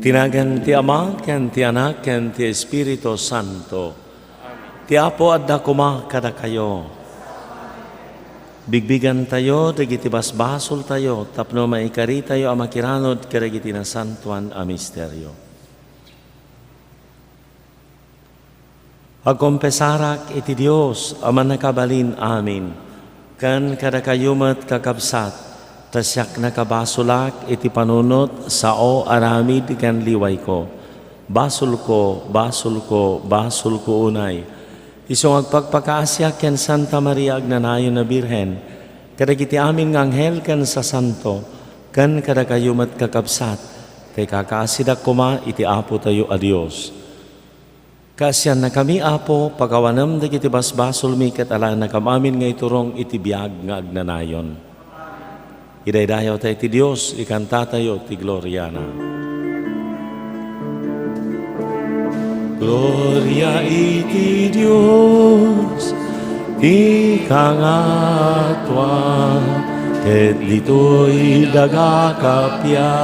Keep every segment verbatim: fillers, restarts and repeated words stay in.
Ti nagan ti Ama, ken ti Anak, ken ti Espiritu Santo. Ti Apo adda koma kadakayo. Bigbigantayo dagiti basbasoltayo tapno maikaritayo a makiranod kadagiti nasantoan a misterio. Agkonfesarak iti Dios a Mannakabalin-amin, ken kadakayo met, kakabsat, ta siak nakabasolak iti panunot, sao, aramid, ken liwayko. Basolko, basolko, basolko unay. Isu nga agpakpakaasiak ken Santa Maria Agnanayon a Birhen, kadagiti amin nga anghel ken sasanto, ken kadakayo met, kakabsat, ta ikakaasidak koma iti Apotayo a Dios. Kaasiannakami, Apo, pakawanem dagiti basbasolmi ket alaennakam amin nga iturong iti biag nga agnanayon. Idaydayawta iti Dios, ikantatayo ti gloriana. Gloria iti Dios, ti kangatoan, ket ditoy daga kappia,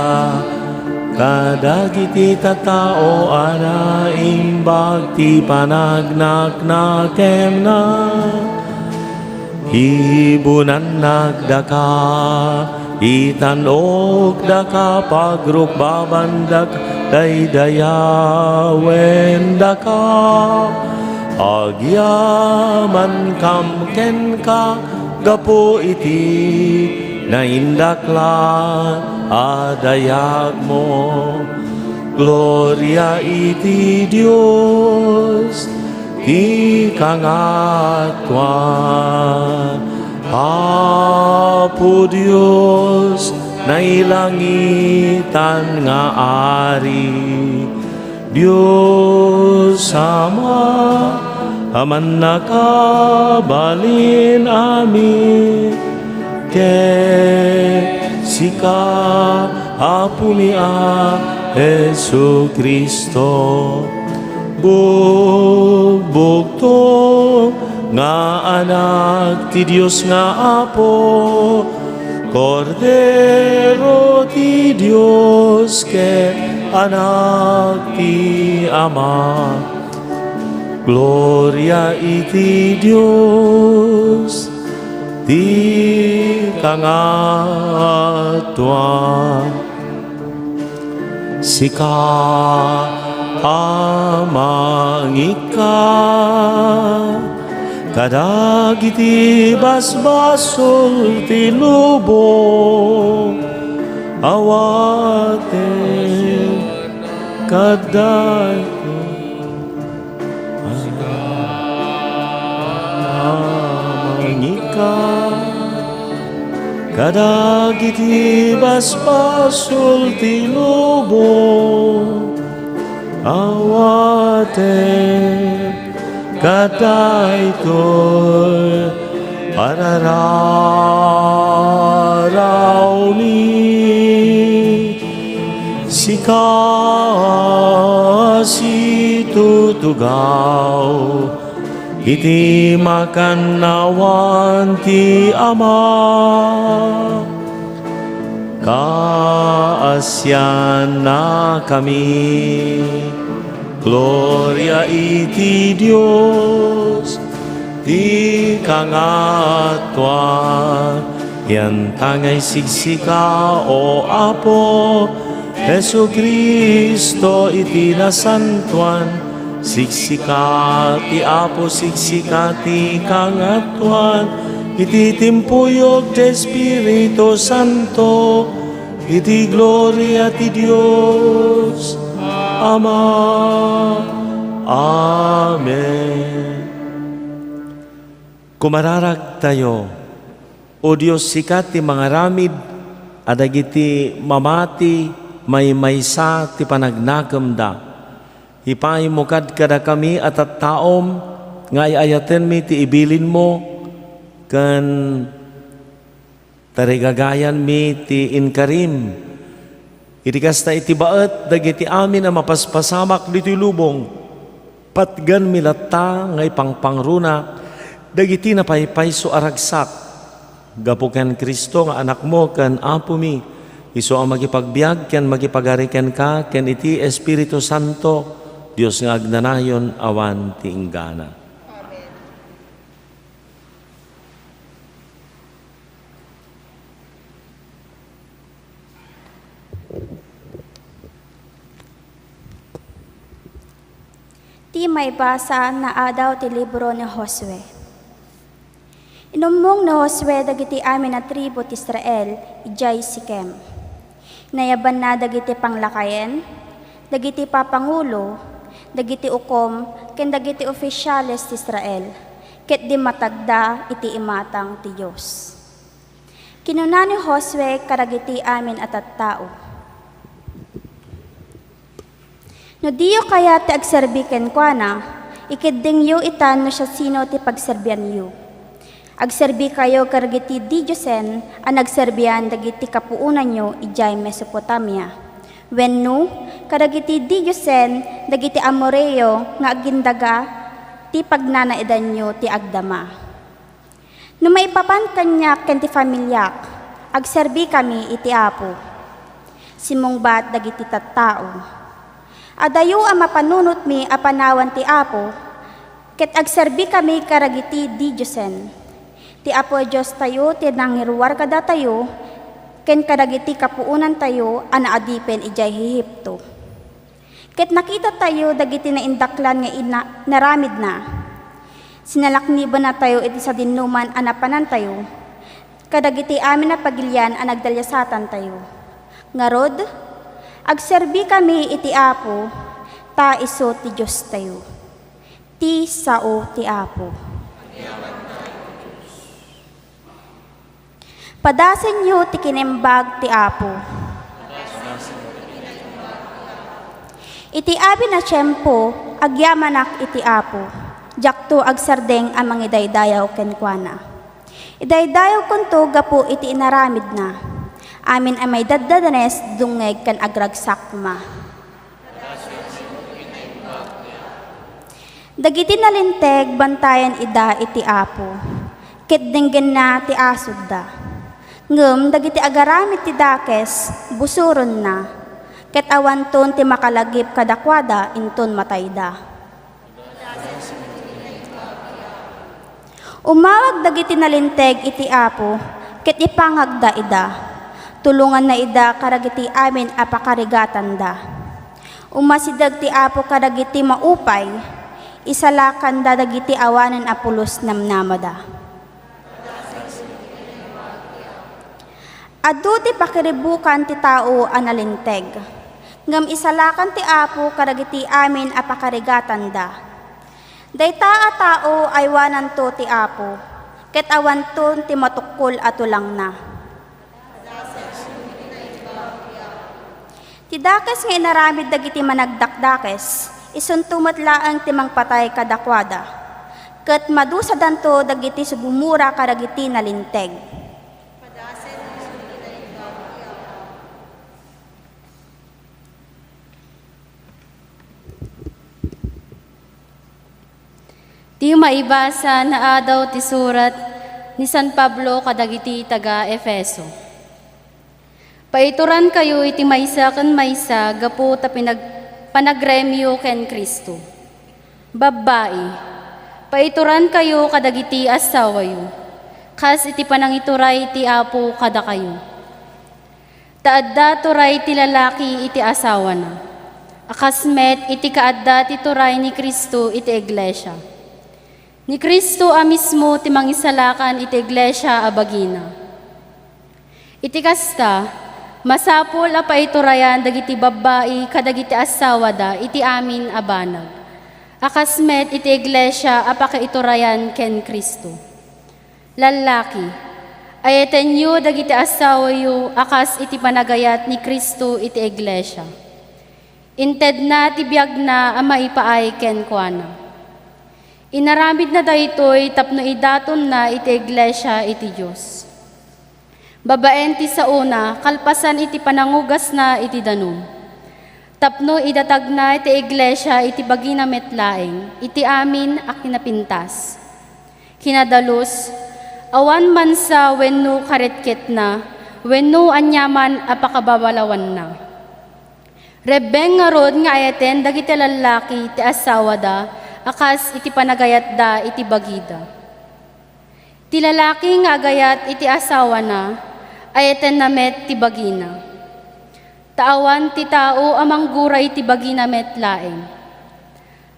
kadagiti tattao a naimbag ti panagnaknakemna. Ibunannak daka, itan-ok daka, pagrukbabandak, daydayawen daka. Agyamankam kenka gapu iti naindaklan a dayagmo. Gloria iti Dios, ti kangatoan. Apo Dios, nailangitan nga Ari, Dios Ama a mannakabalin-amin, ken sika, Apomi a Jesu-Cristo, bugbugtong nga Anak ti Dios nga Apo, Kordero ti Dios ken Anak ti Ama. Gloria iti Dios, ti kangatoan. Sika a mangikka kadagiti basbasol ti lubong, awaten kadaytoy. Mangika kadagiti basbasol ti lubong, awaten kadaytoy parararawmi. Sika situtugaw iti makannawan ti Ama. Kaasiannakami. Gloria iti Dios, ti kangatoan. Yanta nga isigsika, O Apo Jesu-Cristo, iti nasantoan, sigsika ti Apo, sigsika ti kangatoan, iti timpuyog ti Espiritu Santo, iti gloria ti Dios Ama. Amen. Kumararagtayo, O Dios, sika ti mangaramid a dagiti mamati maymaysa ti panagnakemda. Ipaaymo kad kadakami a tattaom nga ay-ayatenmi ti ibilinmo ken tarigagayanmi ti inkarim. Iti kasta, iti baet dagiti amin a mapaspasamak ditoy lubong, patgenmi latta nga ipangpangruna dagiti napaypayso a ragsak. Gapu ken Cristo nga Anakmo ken Apomi, Isu a makipagbiag ken makipagari kenka ken iti Espiritu Santo, Dios nga agnanayon awan ti inggana. Ti maibasa nga adaw ti libro ni Josue. Inummong ni Josue dagiti amin a tribu ti Israel idiay Sikem. Inayabanna dagiti panglakayen, dagiti papangulo, dagiti ukom, ken dagiti ofisiales ti Israel, ket dimmatagda iti imatang ti Dios. Kinuna ni Josue kadagiti amin a tattao, "No diyo kayat ti agserbi kenkuana, ikeddengyo itan no siasino ti pagserbianyo. Agserbikayo kadagiti didiosen a nagserbian dagiti kapuonanyo idiay Mesopotamia, wenno kadagiti didiosen dagiti Amoreo nga agindaga ti pagnanaedanyo ti agdama." "No maipapan kaniak ken ti familiak, agserbikami iti Apo," simmungbat dagiti tattao. "Adayo a mapanunotmi a panawan ti Apo, ket agserbikami kadagiti didiosen. Ti Apo a Diostayo ti nangiruar kadatayo ken kadagiti kapuonantayo a naadipen idiay Egipto. Ket nakitatayo dagiti naindaklan nga ina-, inaramidna. Sinalaknibannatayo iti sadinoman a napanantayo kadagiti amin a pagilian a nagdaliasatantayo. Ngarud, agserbikami iti Apo, ta isu ti Diostayo." Ti sao ti Apo. Padasenyo ti kinimbag ti Apo. Iti amin a tiempo, agyamanak iti Apo. Diakto agsardeng a mangidaydayaw kenkuana. Idaydayawkonto gapu iti inaramidna. Amin a maidaddadanes, dungngeg ken agragsak koma. Dagiti nalinteg, bantayan ida iti Apo, ket denggenna ti asugda. Ngem dagiti agaramid ti dakes, busorenna, ket awanton ti makalagip kadakuada inton matayda. Umawag dagiti nalinteg iti Apo, ket ipangagda ida. Tulonganna ida kadagiti amin a pakarigatanda. Umasideg ti Apo kadagiti maupay, isalakanda dagiti awanen a pulos namnamada. Adu ti pakiribukan ti tao a nalinteg, ngem isalakan ti Apo kadagiti amin a pakarigatanda. Dayta a tao aywananto ti Apo, ket awanton ti matukkol a tulangna. Ti dakes nga inaramid dagiti managdakdakes, isunto met laeng ti mangpatay kadakuada, ket madusadanto dagiti sumumura kadagiti nalinteg. Ti maibasa nga adaw ti surat ni San Pablo kadagiti taga-Efeso. Paiturankayo iti maysa ken maysa gapu ta pinag-, panagremyo ken Cristo. Babbai, paiturankayo kadagiti assawayo, kas iti panangituray ti Apo kadakayo. Ta adda turay ti lalaki iti asawana, a kas met iti kaadda ti turay ni Cristo iti iglesia. Ni Cristo a mismo ti mangisalakan iti iglesia a bagina. Iti kasta, masapul a paiturayan dagiti babbai kadagiti assawada iti amin a banag, a kas met iti iglesia a pakaiturayan ken Cristo. Lallaki, ayatenyo dagiti assawayo a kas iti panagayat ni Cristo iti iglesia. Intedna ti biagna a maipaay kenkuana. Inaramidna daytoy tapno idatonna iti iglesia iti Dios. Babaen ti saona, kalpasan iti panangugasna iti danum, tapno idatagna ti iglesia iti bagina met laeng iti amin a kinapintas. Kinadalus, awan mansa wenno karetketna wenno aniaman a pakababalawanna. Rebbeng ngarud nga ayaten dagiti lallaki ti asawada a kas iti panagayatda iti bagida. Ti lalaki nga agayat iti asawana, ayatenna met ti bagina. Ta awan ti tao a manggura iti bagina met laeng.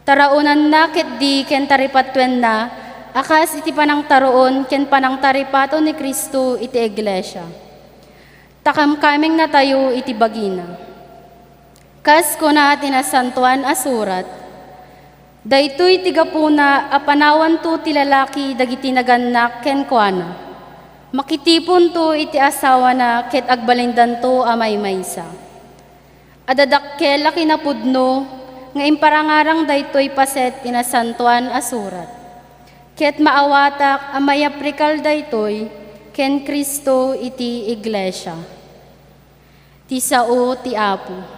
Taraonanna ketdi ken taripatuenna a kas iti panangtaraon ken panangtaripato ni Cristo iti iglesia. Ta kamkamingnatayo iti bagina. Kas kuna ti Nasantoan a Surat, "Daytoy ti gapuna a panawanto ti lalaki dagiti nagannak kenkuana. Makitiponto iti asawana ket agbalindanto a maymaysa." Adda dakkel a kinapudno nga imparangarang daytoy paset ti Nasantoan a Surat. Ket maawatak a mayaprikal daytoy ken Cristo iti iglesia. Ti sao ti Apo.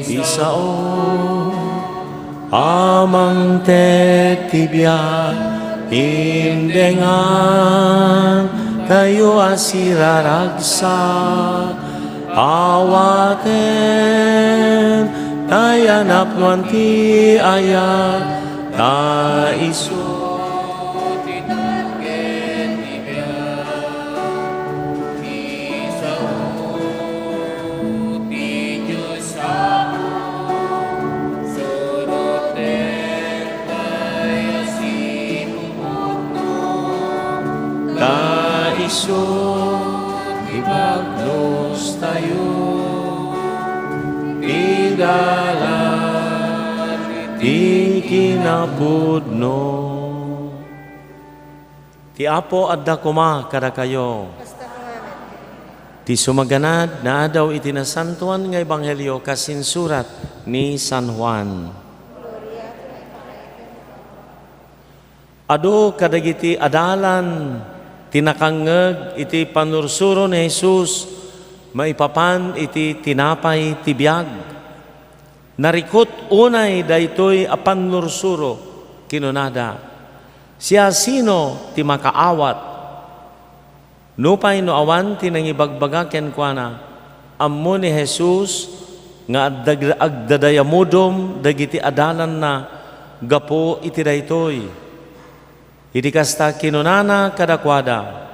Ti sao a mangted ti biag, indengan tayo a siraragsak, awaten tayo a napnuan ti ayat, ta isu ti target ti biag. Ti sao ti Dios Apo, suroten tayo sipuputno, ta isu ti bagnos tayo, ti dalan ti kinapudno. Ti Apo adda koma kadakayo. Kasta met. Ti sumaganad nga adaw iti nasantoan nga ebanghelio kas insurat ni San Juan. Adu kadagiti adalan ti nakangngeg iti pannursuro ni Jesus maipapan iti tinapay ti biag. Narikut unay daytoy a pannursuro, kinunada, "Siasino ti makaawat?" Nupay no awan ti nangibagbaga kenkuana, ammo ni Jesus nga agdag-, agdadayamudom dagiti adalanna gapu iti daytoy. Idi kasta, kinunana kadakuada,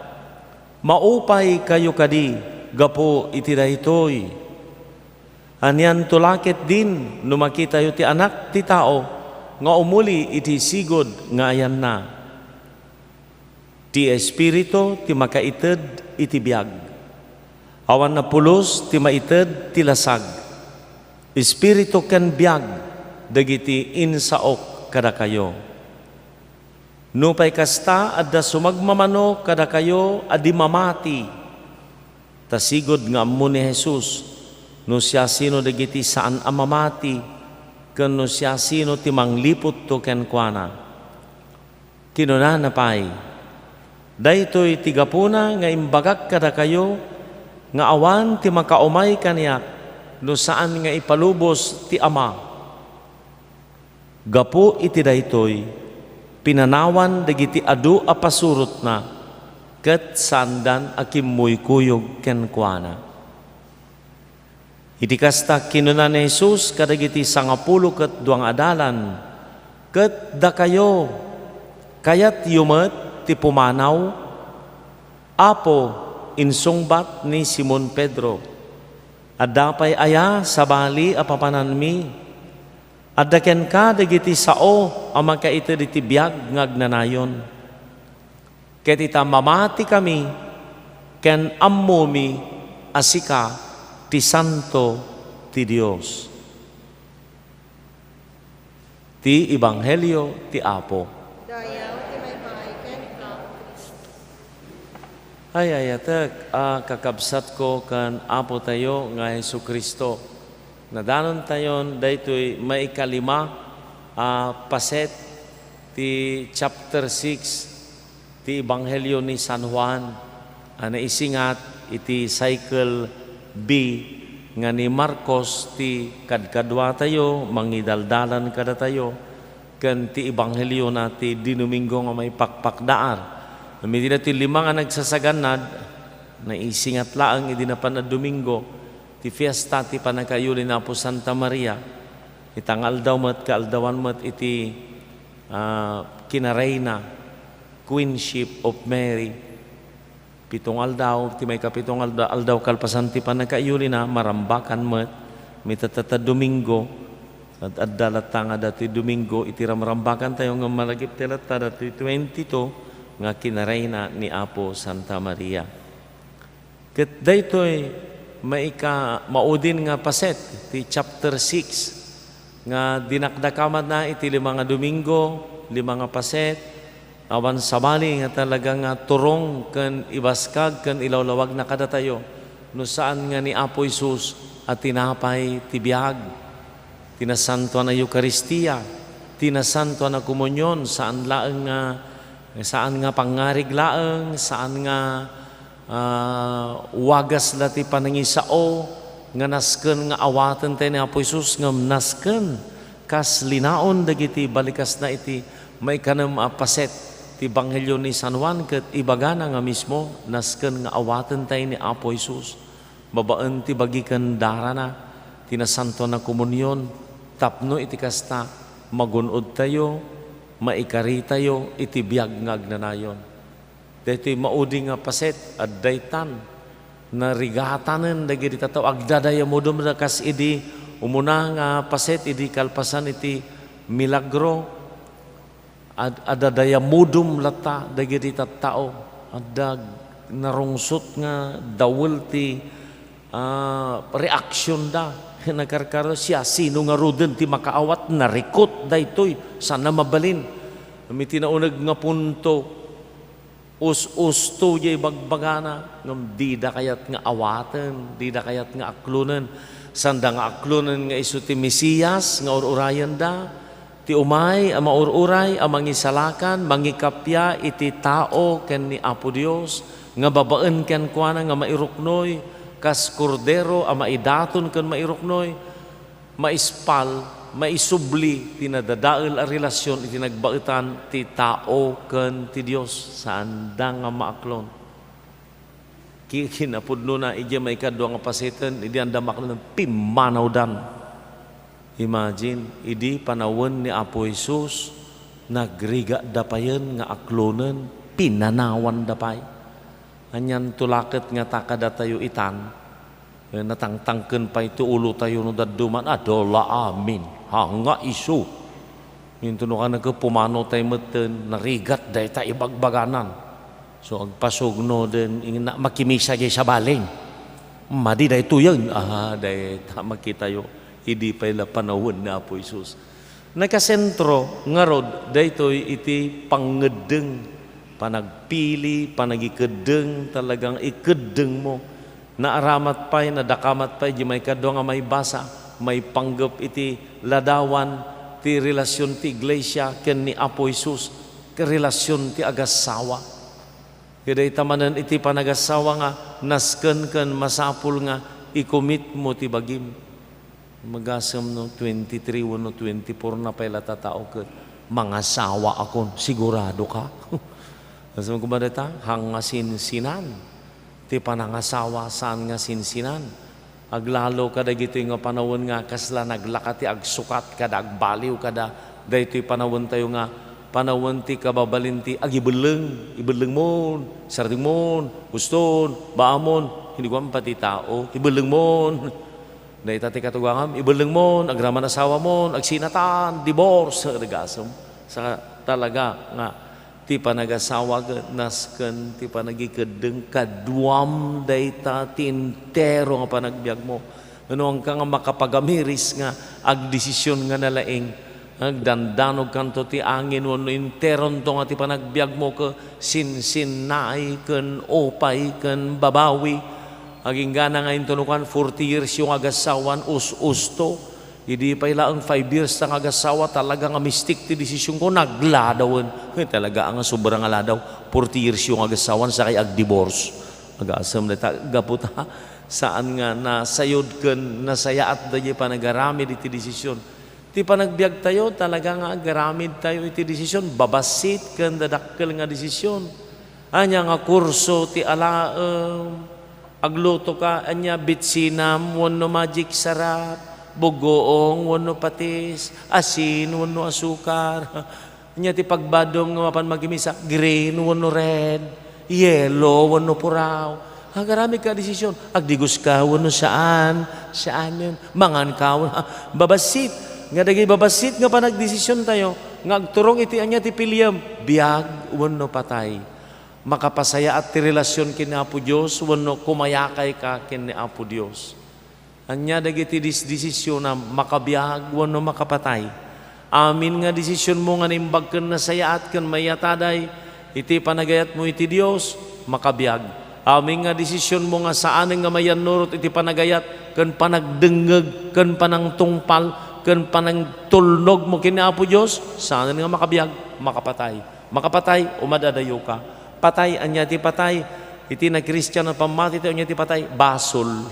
"Maupaykayo kadi gapu iti daytoy. Anianto la ketdin no makitayo ti Anak ti Tao nga umuli iti sigud nga ayanna? Ti Espiritu ti makaited iti biag. Awan a pulos ti maited ti lasag. Espiritu ken biag dagiti insaok kadakayo. Nupay kasta, adda sumagmamano kadakayo a di mamati." Ta sigud nga ammo ni Jesus no siasino dagiti saan a mamati ken no siasino ti mangliputto kenkuana. Kinunana pay, "Daytoy ti gapuna nga imbagak kadakayo nga awan ti makaumay kaniak no saan nga ipalubos ti Ama." Gapu iti daytoy, pinanawan dagiti adu a pasurotna ket saandan a kimmuykuyog kenkuana. Iti kasta, kinuna ni Jesus kadagiti sangapulo ket dua nga adalan, "Ket dakayo, kayatyo met ti pumanaw?" "Apo," insungbat ni Simon Pedro, "adda pay aya sabali a papananmi? Adda kenka dagiti sao a makaited iti biag nga agnanayon. Ket ita, mamatikami ken ammomi a sika ti Santo ti Dios." Ti Ebanghelio ti Apo. Dayaw ti maipay kenka, O Cristo. Ay, ayatek a kakabsatko ken Apotayo nga Jesu-Cristo. Nadanontayon daytoy maikalima a paset ti chapter six ti Ebanghelio ni San Juan a naisingat iti cycle B nga ni Marcos ti kadkaduatayo, mangidaldalan kadatayo, ken ti ebangheliona ti Dinuminggo nga maipakpakdaar. Ngem iti daytoy lima nga nagsasagannad, naisingat laeng idi napan a Domingo, ti fiesta ti pannakaayuli ni Apo Santa Maria, ita nga aldaw met, kaaldawan met iti, ah, kinareyna, Queenship of Mary. Pito nga aldaw, ti maikapito nga alda-, aldaw kalpasan ti pannakaayulina, marambakan met, mitatta Domingo, ad-, adda latta nga datoy Domingo, iti ramrambakantayo nga malagipta latta datoy twenty-two nga kinareyna ni Apo Santa Maria. Ket daytoy maika-, maudin nga paset ti chapter six nga dinakdakamatna iti lima nga Domingo, lima nga paset, awan sabali nga talaga nga turong ken ibaskag ken ilawlawagna kadatayo no saan nga ni Apo Jesus a tinapay ti biag, ti nasantoan a Eukaristia, ti nasantoan a komunion, saan laeng nga, saan nga pangngarig laeng, saan nga, ah, wagas la ti panangisao, nga nasken nga awaten tayo ni Apo Jesus, ngem nasken kas linaon dagiti balikasna iti maikanem a paset ti Ebanghelio ni San Juan ket ibagana nga mismo, nasken nga awaten tayo ni Apo Jesus. Babaen ti bagi ken darana, ti nasantoan a komunion, tapno iti kasta, magun-odtayo, maikaritayo iti biag nga agnanayon. Daytoy maudi nga paset, adda itan, narigatanen dagiti tattao, agdadayamudemda kas idi umuna nga paset idi kalpasan iti milagro. Ad-, adadayamudom latta dagiti tattao. Adda narungsot nga dawel ti, ah, reaksionda. Nakarkaro, "Siasino ngaruden ti makaawat? Narikot daytoy. Saan a mabalin?" Ngem iti nauneg nga punto, us-usto diay bagbagana, ngem dida kayat nga awaten, dida kayat nga aklonen. Saanda nga aklonen nga isu ti Mesias nga ur-urayenda, ti umay a maur-uray a mangisalakan, mangikappia iti tao ken ni Apo Dios, nga babaen kenkuana nga mairuknoy kas kordero a maidaton ken mairuknoy, maispal, maisubli ti nadadael a relasion iti nagbaetan ti tao ken ti Dios. Saanda nga maaklon. Ki-, kinapudnona, idiay maikadua nga paseten, idi anda maklon, pimmanawdan. Imagine, idi panawen ni Apo Jesus, nagrigatda payen nga aklonen, pinanawanda pay. Anian to laket ngata kadatayo itan? Eh, natangtangken pay ti ulotayo no dadduma, adu la amin, haan nga isu. Intono ka nagpumano tay metten, narigat dayta ibagbaganan. So, agpasugnoden, ingna, makimisa jay sabali. Madi daytoyen. Ah, dayta makitayo. Idi pay la panawen ni Apo Jesus. Nakasentro ngarud daytoy iti pangngeddeng, panagpili, panagikeddeng, talagang ikeddengmo. Naaramat pay, nadakamat pay, di maikadua nga maibasa, maipanggep iti ladawan ti relasion ti iglesia ken ni Apo Jesus, ken relasion ti agassawa. Ket dayta manen iti panagassawa nga nasken ken masapul nga i-commit-mo ti bagim. Magasem no twenty-three wenno twenty-four na pay la tattao ket mangasawaakon. Sigurado ka? Kasem koma dayta, haan nga sinsinan. Ti panangasawa, saan nga sinsinan. Aglalo kadagitoy nga panawen nga kasla naglaka ti agsukat kada agbaliw kada daytoy panawentayo nga panawen ti kababalin ti agibelleng. Ibellengmon, sardengmon, huston, baamon. Hindi ko pati tao. Ibellengmon. Dayta ti katugangam, ibellengmon, agraman asawamon, agsinatan, divorce, regasem. Sa talaga nga, ti panagasawa ket nasken ti panagikeddeng, kaduam dayta ti entero nga panagbiagmo. Wenno, haan ka nga makapagamiris nga agdesision nga nalaing, agdandanog kanto ti angin wenno enteronto nga ti panagbiagmo ket sinsinnaay ken upay ken babawi. Aginggana nga intono kan forty years yo nga agassawan, us-usto. Idi pay laeng five years ta nga agassawa, talaga nga mistik ti desisionko, nagladawen. Ay, talaga nga sobra nga ladaw. Forty years yo nga agassawan, sakay agdivorce. Agasem dayta, gapu ta, Saan nga nasayod ken nasayaat daydi panagaramid iti desisyon. Ti panagbiagtayo, talaga nga agaramidtayo iti desisyon, babassit ken dadakkel nga desisyon. Ania nga kurso ti alaem, agluto ka, ania, bitsinam wenno magic sarap, bugoong wenno patis, asin wenno asukar. Ania ti pagbadom nga mapan magimisa, green wenno red, yellow wenno puraw. Agaramid ka desisyon, agdigos ka wenno saan, saanen, mangan ka wenno, ah, babassit. Nga dagiti babassit nga panagdesisyontayo, nga agturong iti ania ti piliem, biag wenno patay. Makapasayaat ti relasion ken ni Apo Dios wenno kumayakay ka ken ni Apo Dios. Ania dagiti dis-, desisionam, makabiag wenno makapatay? Amin nga desisionmo nga naimbag ken nasayaat ken mayataday iti panagayatmo iti Dios, makabiag. Amin nga desisionmo nga saanen nga mayannurot iti panagayat ken panagdengngeg ken panangtungpal ken panangtulnogmo ken ni Apo Dios, saanen nga makabiag, makapatay. Makapatay, umad-adayo ka. Patay, ania ti patay? Iti nakristian a pammati tayo, ania ti patay? Basol.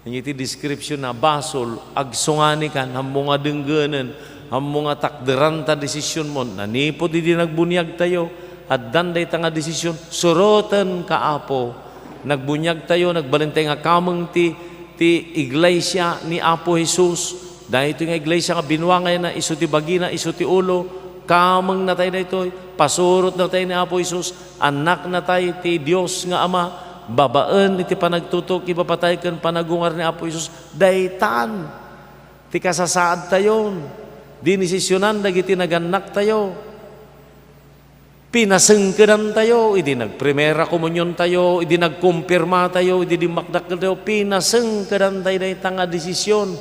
Ania ti description na basol, agsungani kan, ammo nga denggenen, ammo nga takderan ta desisyonmo. Nanipod idi nagbuniagtayo, addan dayta nga desisyon, suroten ka, Apo. Nagbuniagtayo, nagbalintay nga kameng ti, ti iglesia ni Apo Jesus. Daytoy nga iglesia nga binuangayna, isu ti bagina, isu ti ulo. Kamengnatay daytoy, pasurotnatay ni Apo Jesus. Annaknatay ti Dios nga Ama, babaen iti panagtutok, ipapatay ken panagungar ni Apo Jesus. Daytan ti kasasaadtayon, dinisesionan dagiti nagannaktayo. Pinasengkedantayo idi nagprimera komuniontayo, idi nagkumpirmatayo, idi dimmakdakkeltayo, pinasengkedantay dayta nga desisyon.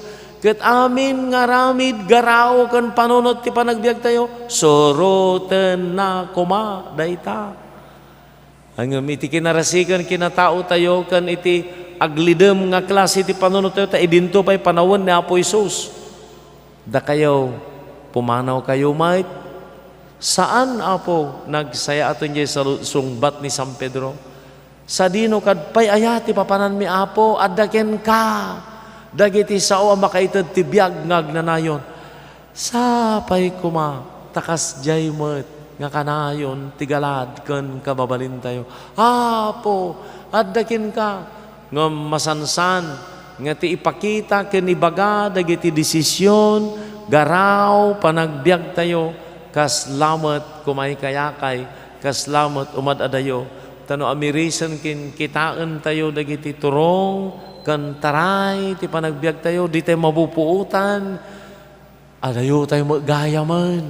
Ket amin nga aramid, garaw ken panunot ti panagbiagtayo, surotenna koma dayta. Ngem iti kinarasiken kinataotayo ken iti aglidem nga klase ti panunottayo, ta idinto pay panawen ni Apo Jesus. Dakayo, pumanawkayo met. Saan, Apo, nagsayaaten jay salu-, sungbat ni San Pedro. Sadino kad pay aya ti papananmi, Apo? Adda kenka dagiti sao a makaited ti biag nga agnanayon. Sapay koma ta kasdiay met nga kanayon ti galad ken kababalintayo. Apo, adda kenka. Ngem masansan nga ti ipakita ken ibaga dagiti desisyon, garaw, panagbiagtayo, kasla met koma ikayakay, kasla met umad-adayo. Ta no amirisen ken kitaentayo dagiti turong ken taray ti panagbiagtayo, ditay mapupuotan. Adayotayo met gayamen.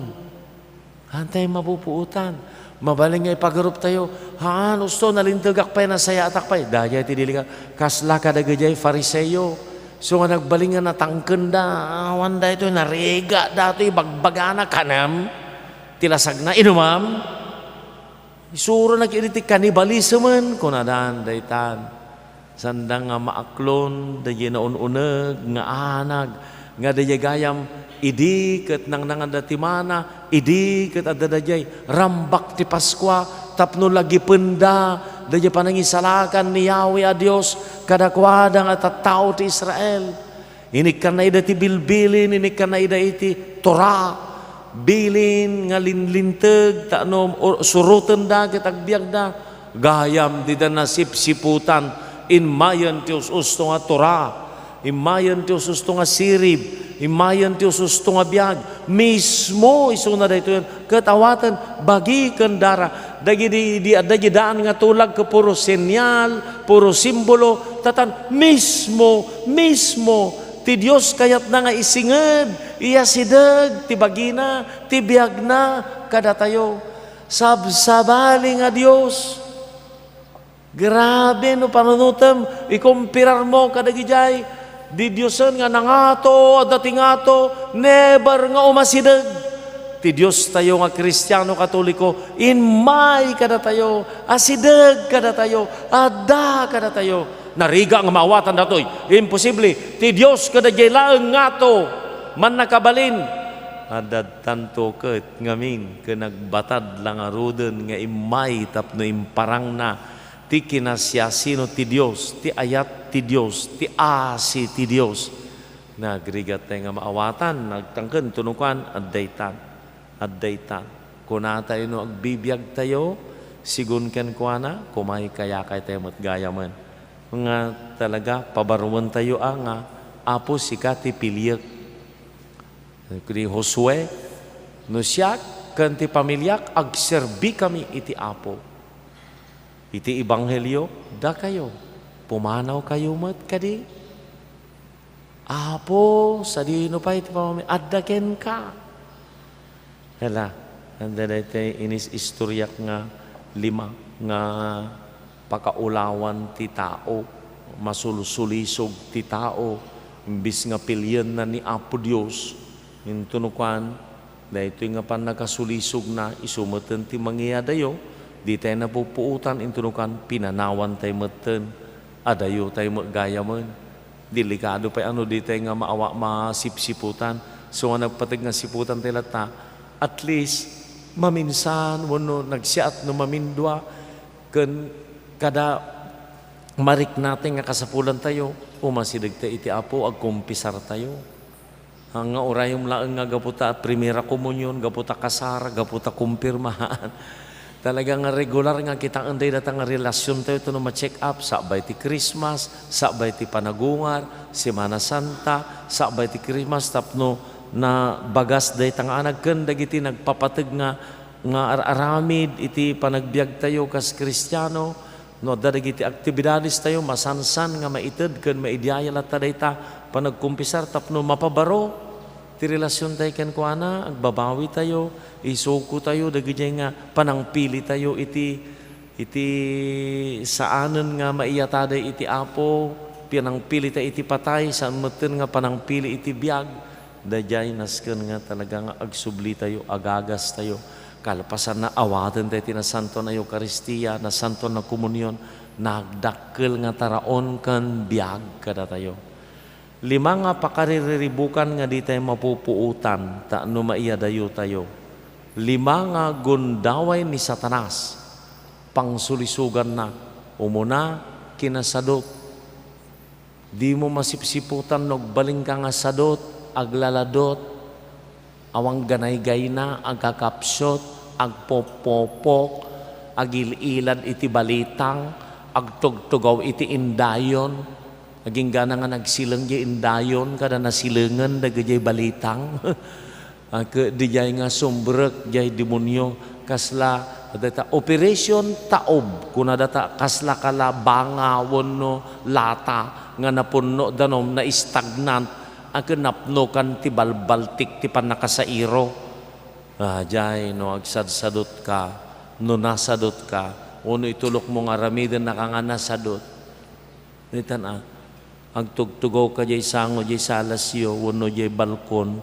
Haantay mapupuotan. Mabalin nga ipagaruptayo, "Haan, usto, nalintegak pay, nasayaatak pay." Daydiay ti delikado. Kasla kadagiti Fariseo. So nga nagbalin nga natangkenda, awan daytoy, narigat datoy, bagbagana, kanem ti lasagna, inumam. Isurona ket iti cannibalism, kunadan daytan. Sanda nga maaklon daydiay naun-uneg nga anag, nga daydiay gayam, idi ket nangnanganda ti mana, idi ket adda daydiay rambak ti Paskua tapno lagipenda daydiay panangisalakan ni Yahweh a Dios kadakuada nga tattao ti Israel. Inikkanna ida ti bilbilin, inikkanna ida iti Torah. Bilin nga linlinteg, ta no, o, surotenda ket agbiagda. Gayam dida nasipsiputan, immayen ti us-usto nga Torah, immayen ti us-usto nga sirib, immayen ti us-usto nga biag. Mismo isuna daytoyen, ket awaten, bagi ken dara. Dagidi, di, dagidi daan nga tulag ket puro senyal, puro simbolo, tatan mismo, mismo ti Dios kayatna nga isinged, iyasideg ti bagina, ti biagna kadatayo. Sabsabali nga Dios. Grabe no panunotem, ikompirarmo kadagidiay didiosen nga nangato, adda ti ngato, never nga umasideg. Ti Diostayo nga Kristiano Katoliko, immay kadatayo, asideg kadatayo, adda kadatayo. Narigat nga maawatan datoy. Imposible. Ti Dios kadagiti laeng ngato, mannakabalin. Adda tanto ket ngamin ken nagbatad la ngaruden nga immay tapno imparangna ti kinasiasino ti Dios, ti ayat ti Dios, ti asi ti Dios. Nagrigat tayo nga maawatan, nagtangken, tunukan, addaytan, addaytan. Kuna tayo no agbibiag tayo, sigun kenkuana, kumay kayakay tayo met gayamen. Nga talaga, pabaruan tayo a nga, Apo, sika ti piliek. Ni Josue, no siak ken ti pamiliak, agserbikami iti Apo. Iti ebanghelio, dakayo, pumanawkayo met kadi? Apo, sadino pay ti pamami-, adda kenka. Hala, adda daytoy inis-istoriak nga lima nga pakaulawan ti tao, masulsulisog ti tao, imbes nga pilienna ni Apo Dios, intono kuan, daytoy nga pannakasulisogna, isu metten ti mangiadayo, ditay napupuotan, intono kuan, pinanawantay metten, adayotay met gayamen. Delikado pay a no ditay nga maawa-, masipsiputan. So nga nagpateg nga siputantay latta, at least, maminsan, wenno nagsiat no mamindua, ken kada mariknatay nga kasapulantayo, umasidegtay iti Apo, agkumpisartayo. Nga urayem laeng nga gapu ta primera komunion, gapu ta kasar, gapu ta kumpirma. Talaga nga regular nga kitaen dayta nga relasiontayo, no ma-check up, sakbay ti Christmas, sakbay ti panagungar, Semana Santa, sakbay ti Christmas, tapno nabagas dayta nga anag ken dagiti nagpapateg nga, nga ar-aramid iti panagbiagtayo kas Kristiano. No adda dagiti aktibidadestayo, masansan nga maited ken maidiayal latta dayta panagkumpisar tapno mapabaro ti relasiontayo kenkuana, agbabawitayo, isukotayo dagidiay nga panangpilitayo iti, iti saanen nga maiyataday iti Apo, panangpilitayo iti patay, saan metten nga panangpili iti biag. Daydiay nasken nga talaga nga agsublitayo, agagastayo. Kalpasanna, awatentayo ti Nasantoan a Eukaristia, Nasantoan a Komunion, nagdakkel nga taraon ken biag kadatayo. Lima nga pakaririribukan nga ditay mapupuotan ta no maiyadayotayo. Lima nga gundaway ni Satanas, pangsulisoganna, umuna, kinasadut. Dimo masipsiputan no agbalinka nga sadut, aglaladut, awan ganaygayna, agkakapsut, agpoppopok, agil-ilad iti balitang, agtugtugaw iti indayon. Aginggana nga nagsileng diay indayon, kada nasilengen dagidiay balitang. Ket didiay nga sumbrek diay demonio, kasla, data, operation taob, kuna data, kasla kala banga wenno lata nga napunno danum, na-stagnant, a ket napnokan ti balbaltik ti pannakasairo. Ah, diay, no agsadsadutka, no nasadutka, wenno itulokmo nga aramidennaka nga nasadut, Daytan a, agtugtugawka diay sango, diay salasyo, wenno diay balkon,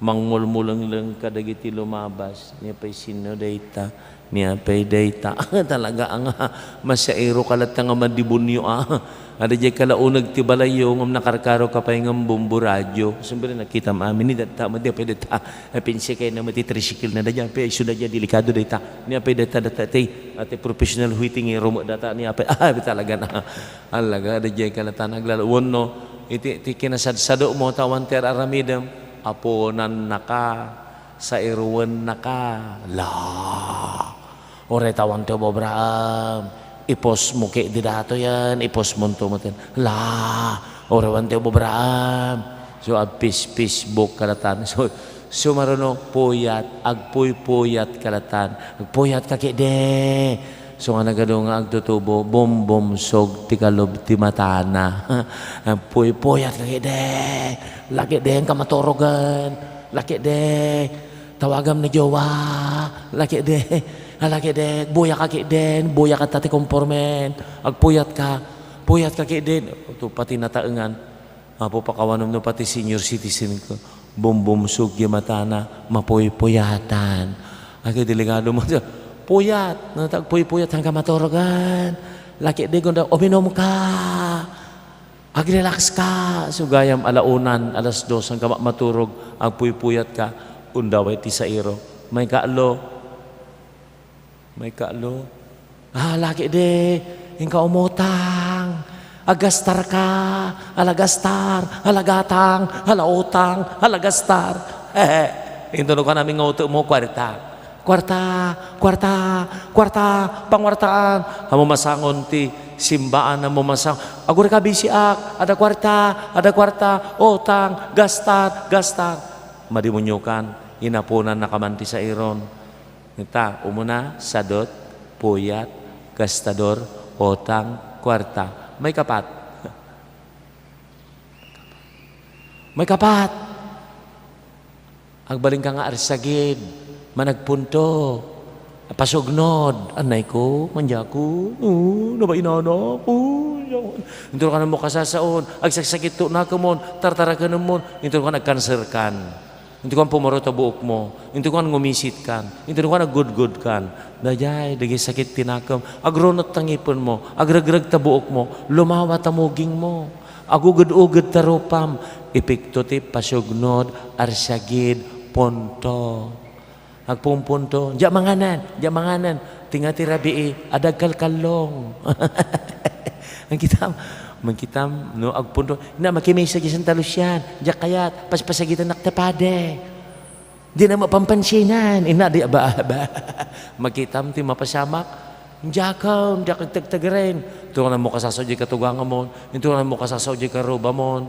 mangmulmulengleng kadagiti lumabas. Ni apay sinno dayta? Ni apay dayta? Talaga a nga masairoka latta nga madibunio a. Adda diay kalauneg ti balayyo, ngem nakarkaroka pay ngem bumbo radio. Siyempre, nakitam amin ni dayta, madi apay dayta? Apinsikay na mati tricycle na dayta, apay isu dayta, delikado dayta. Ni apay dayta, dayta, ti, ati professional huitingero met dayta, ni apay, ah, talaga na. Alaga, daydiay kalatan aglalo-, wenno, iti, iti kinasadsadokmo, ta awan ti ar-aramidem, aponannaka, sairuennaka. La! Uray ta awan ti ubraam, ipostmo ketdi datoyen, ipostmonto metten. La! Uray awan ti ubraam. So, agpis-, Facebook kalatan. So, sumaruno, puyat, agpuypuyat kalatan. Agpuyatka ketdi. So nga nagadu nga agtutubo, bumbumsog ti kalub ti matana. Puypuyat ka ketdi. Laketdi, inka maturogen. Laketdi, tawagam ni jowa. Laketdi, laketdi, buya ka ketdi. Buya ka ta ti kompormen. Agpuyat ka. Puyat ka ketdi. Ito pati nataengan. Apo, pakawanem no pati senior citizen ko. Bumbumsog ti matana, mapuypuyatan. Ay, kay delikado mo. Puyat, no, tagpuypuyat, inka maturogen. Laketdi, gunda, uminum ka. Ag-relax ka. So, gayam, alaunan, alas dos, inka ma-, maturog, agpuypuyat ka. Undaway ti sairo. Maikatlo, Maikatlo, ah, laketdi, Inka umutang, agastar ka, ala gastar, ala gatang, ala utang, ala gastar. Intunukan amin nga utek mo, kuarta. Kuarta, kuarta, kuarta, pangwartaan. Ammo masangon ti simbaan, ammo masang-, agurika bisiak, ada kuarta, ada kuarta, utang, gastar, gastar. Madimonyokan, inapunan nakaman ti sairon. Ita, umuna, sadot, puyat, gastador, utang, kuarta. Maikapat. Maikapat. Agbalinka nga arsagid, managpunto, pasugnod, anay ko, mandiako, o, nabainanak, o, intunukan mo kasasaon, agsaksakit to nakemon, tartarakenemon, intunukan agkanserkan. Intunukan pumaro ta buokmo, intunukan ngumisitkan, intunukan aggudgudkan. Daydiay, dagiti sakit ti nakem, agrunot ta ngipenmo, agregreg ta buokmo, lumawa ta mugingmo, aguged-uged ta rupam, epekto ti pasugnod, arsagid, punto. Agpumpunto, "Diak manganen, diak manganen." Tinga ti rabii, adda agkalkallong. Mangkitam, mangkitam, no, agpunto. Na, makimisa di Santa Lucian, diak kayat, paspasagitannak ta padi. Di na mapampansinan, ina, di, aba, aba. Makitam ti mapasamak. Diakon, diak agtagtagren. Intunukan mo kasasao di katugangamon, intunukan mo kasasao di karubamon.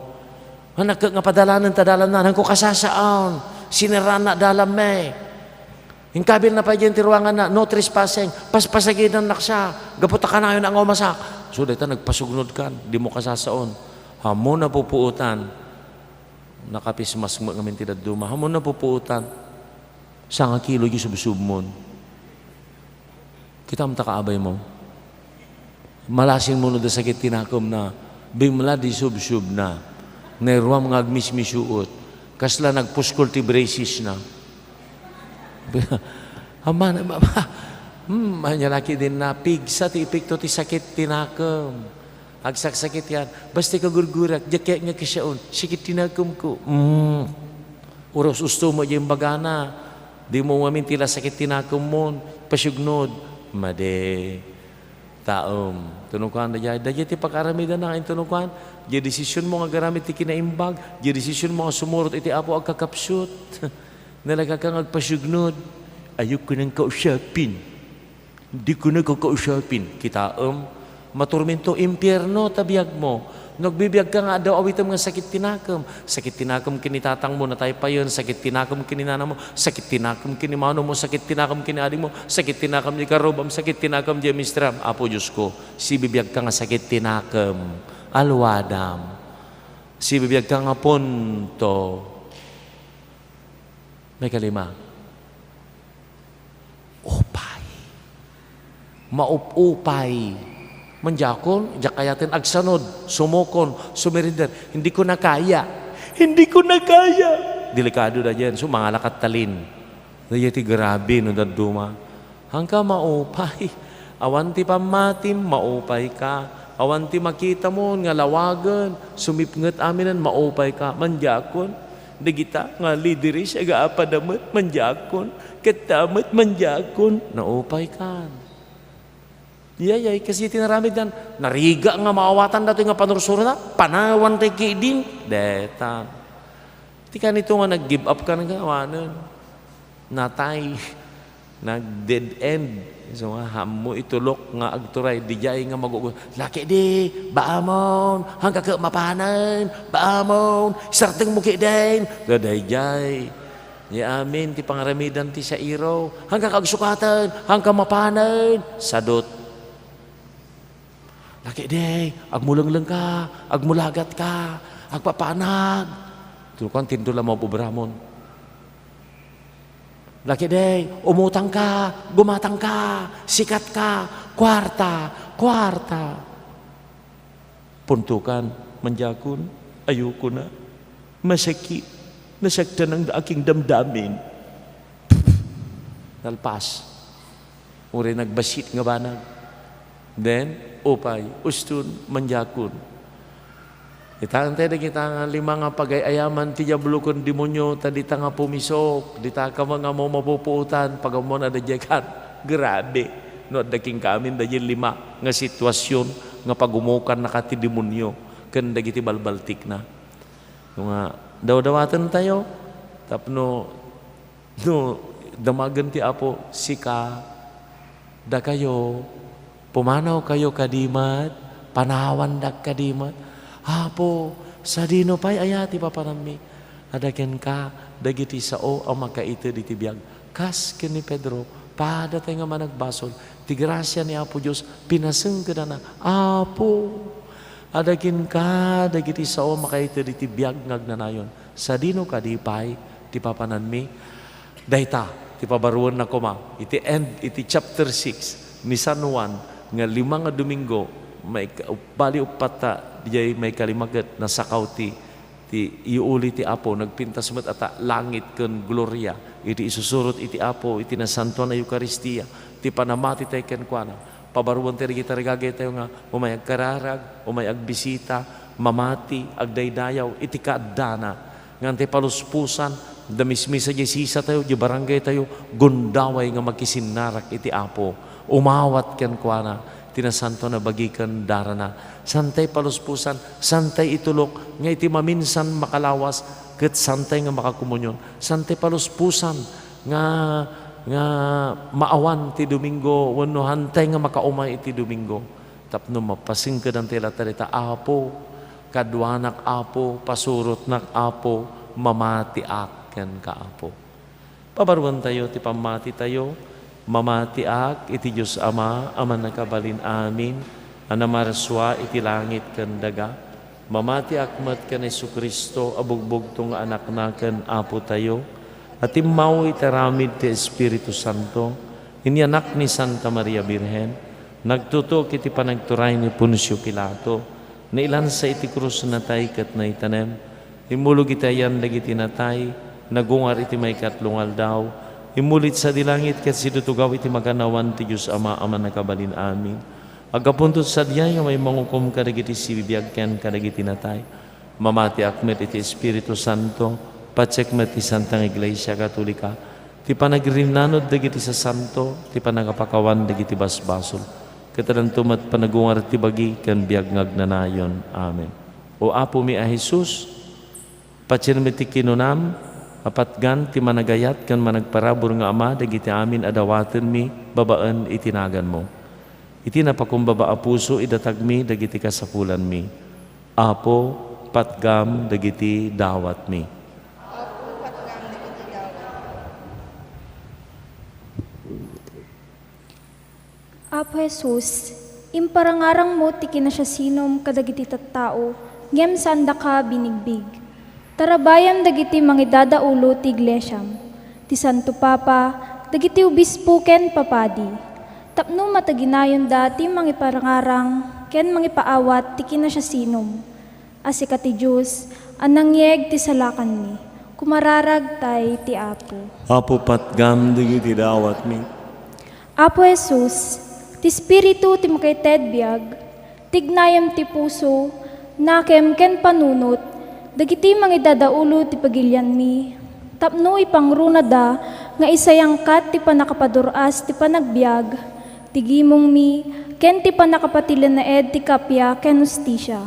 Anak, nga padalanen ta dalanna, hanko kasasaon. Sinerrana dalanmi. Inkabilna pay diay ti ruanganna, "No trespassing, paspasagidannak sa, gapu ta kanayon nga umasak." So, dayta nagpasugnodkan, dimo kasasaon. Ammo napupuotan, nakapismas met ngamin ti dadduma. Ammo napupuotan, sangakilo diay subsubmon. Kitam ta kaabaymo. Malasinmo no adda sakit ti nakemna, bimla di subsubna. Nairuam nga agmismisuot. Kasla nagpuskol ti bracesna. Ama, ama, hmm, ania la ketdin, napigsa ti epekto ti sakit ti nakem. Agsaksakit yan. Basta kagurgurak, diak kayat nga kisaon. Sakit ti nakemko. Hmm. Urus-usto met diay imbagana. Dimo ngamin ti la sakit ti nakemmon. Pasugnod. Madi. Taem. Intunukan daydiay. Daydiay ti pakaaramidanna nga intunukan. Diay desisionmo nga agaramid ti kinaimbag. Diay desisionmo nga sumurot iti Apo agkakapsut. Nalagaka nga agpasugnod. Ayokko nang kausapin. Diko na kakausapin. Kitaem. Maturmento, impierno ta biagmo. No agbibiagka nga adda awitem nga sakit ti nakem. Sakit ti nakem ken ni tatangmo, natay payen, sakit ti nakem ken ni nanangmo, sakit ti nakem ken ni manomo, sakit ti nakem ken ni adingmo, sakit ti nakem diay karubam, sakit ti nakem diay misteram. Apo Diosko, sibibiagka nga sakit ti nakem, alwadam. Sibibiagka nga punto. Maikalima. Upay. Maup-upay. Mandiakon, diak kayaten agsanud, sumukon, sumirinder. Hindi ko na kaya. Hindi ko na kaya. Delikado daydiay. So, mangala kat talin. Daydiay ti grabe no dadduma. Hanka maupay. Awan ti pammatim, maupay ka. Awan ti makitamon nga lawagen, sumipnget aminen, maupay ka. Mandiakon. Dagita nga lideres, agaapada met, mandiakon. Ketta met, mandiakon. Naupay kan. Yayay, kasi ti naramiddan, narigat nga maawatan datoy nga panursurona, panawan tay kidding. Detan. Ti kanito nga nag-give up kan nga awanen. Natay. Nag-dead end. So, nga, ammo itulok nga agturay, diay nga magugu-, "Laki di, baamon, hanka ket mapanen, baamon, sartengmo ketdin." So, daydiay. Diay amin ti pangaramidan ti sairo. Hanka kagsukaten, hanka mapanen, sadot. Laki di, agmulengleng ka, agmulagat ka, agpapanag. Tulkuan, tinto la maubramon. Laki di, umutang ka, gumatang ka, sikat ka, kuarta, kuarta. Puntokan, mandiakon, ayoko na. Masakit. Nasaktan ang aking damdamin. Nalpas. Uray nagbassit nga banag. Then, upay, uston, mandiakon. Itaen tayo dagita nga lima nga pagay-ayaman ti Diablo ken demonio, ta dita nga pumisok, dita ka nga mo mapupuotan, pagammona daydiay kan. Grabe. No, adda kenka amin daydi lima nga situasion nga pagumukannaka ti demonio ken dagiti balbaltikna. No nga, dawdawatentayo tapno, no, damagen ti Apo, sika, dakayo, pumanawkayo kadi met, panawandak kadi met. Apo, sadino pay aya ti papananmi? Adda kenka dagiti sao a makaited iti biag. Kas ken ni Pedro, padatay nga managbasol. Ti grasia ni Apo Dios, pinasengkedana. Apo, adda kenka dagiti sao a makaited iti biag nga agnanayon. Sadino kadi pay ti papananmi? Dayta ti pabaruenna koma iti end, iti chapter six ni San Juan nga lima nga Domingo, maika-, bali uppatta, diay maikalima ket nasakaw ti, ti iuuli ti Apo, nagpintas met a ta langit ken gloria iti isusurot iti Apo iti nasantoan a Eukaristia, ti panamati tayo kenkuana. Pabaruan ti dagiti tarigagaytayo nga umay agkararag, umay agbisita, mamati, agdaydayaw iti kaaddana. Ngan ti paluspusan, da mismisa diay sisatayo, diay barangaytayo, gundaway nga makisinnarak iti Apo. Umawat kenkuana ti nasantoan a bagi ken darana. Santay paluspusan, santay itulok nga iti maminsan makalawas ket santay nga makakomunion. Santay paluspusan nga, nga maawan ti Domingo wenno hantay nga makaumay iti Domingo. Tapno mapasingkedan ti latta dita, Apo, kaduanak, Apo, pasurotnak, Apo, mamatiak kenka, Apo. Pabaruentayo ti pammatitayo. Mamatiak iti Dios Ama a Mannakabalin-amin, a namarsua iti langit ken daga. Mamatiak met ken Jesu-Cristo a bugbugtong nga Anakna ken Apotayo, a timmaw iti aramid ti Espiritu Santo, inyanak ni Santa Maria Birhen, nagtutuok iti panagturay ni Poncio Pilato, nailansa iti krus, natay ket naitanem, immulog iti ayan dagiti natay, nagungar iti maikatlo nga aldaw, immulit sadi langit ket sidutugaw iti makannawan ti Dios Ama a Mannakabalin-amin. Aggapunto sadiay, umay mangukom kadagiti sibibiag ken kadagiti natay. Mamatiak met iti Espiritu Santo, patiek met ti Santa nga Iglesia Katolika, ti panagrinnanod dagiti sasanto, ti pannakapakawan dagiti basbasol, ket addanto met panagungar ti bagi ken biag nga agnanayon. Amen. O Apomi a Jesus, patien met ti kinunam a patgan ti managayat ken managparabur nga Ama dagiti amin a dawatenmi babaen iti naganmo. Iti napakumbaba a puso, idatagmi dagiti kasapulanmi. Apo, patgam dagiti dawatmi. Apo, patgam dagiti dawatmi. Apo Jesus, imparangarangmo ti kinasiasinom kadagiti tattao, ngem saandaka binigbig. Tarabayem dagiti mangidadaulo ti Iglesiam, ti Santo Papa, dagiti obispo ken papadi, tapno mataginayonda ti mangiparangarang ken mangipaawat ti kinasiasinom. A sika ti Dios a nangyeg ti salakanmi, kumararagtay ti Apo. Apo, patgam dagiti dawatmi. Apo Jesus, ti Espiritu ti makaited biag, tignayem ti puso, nakem ken panunot dagiti mangidadaulo ti pagilianmi, tapno ipangrunada nga isayangkat ti pannakapadur-as ti panagbiag, ti gimongmi, ken ti pannakapatilenaed ti kappia ken hustisia.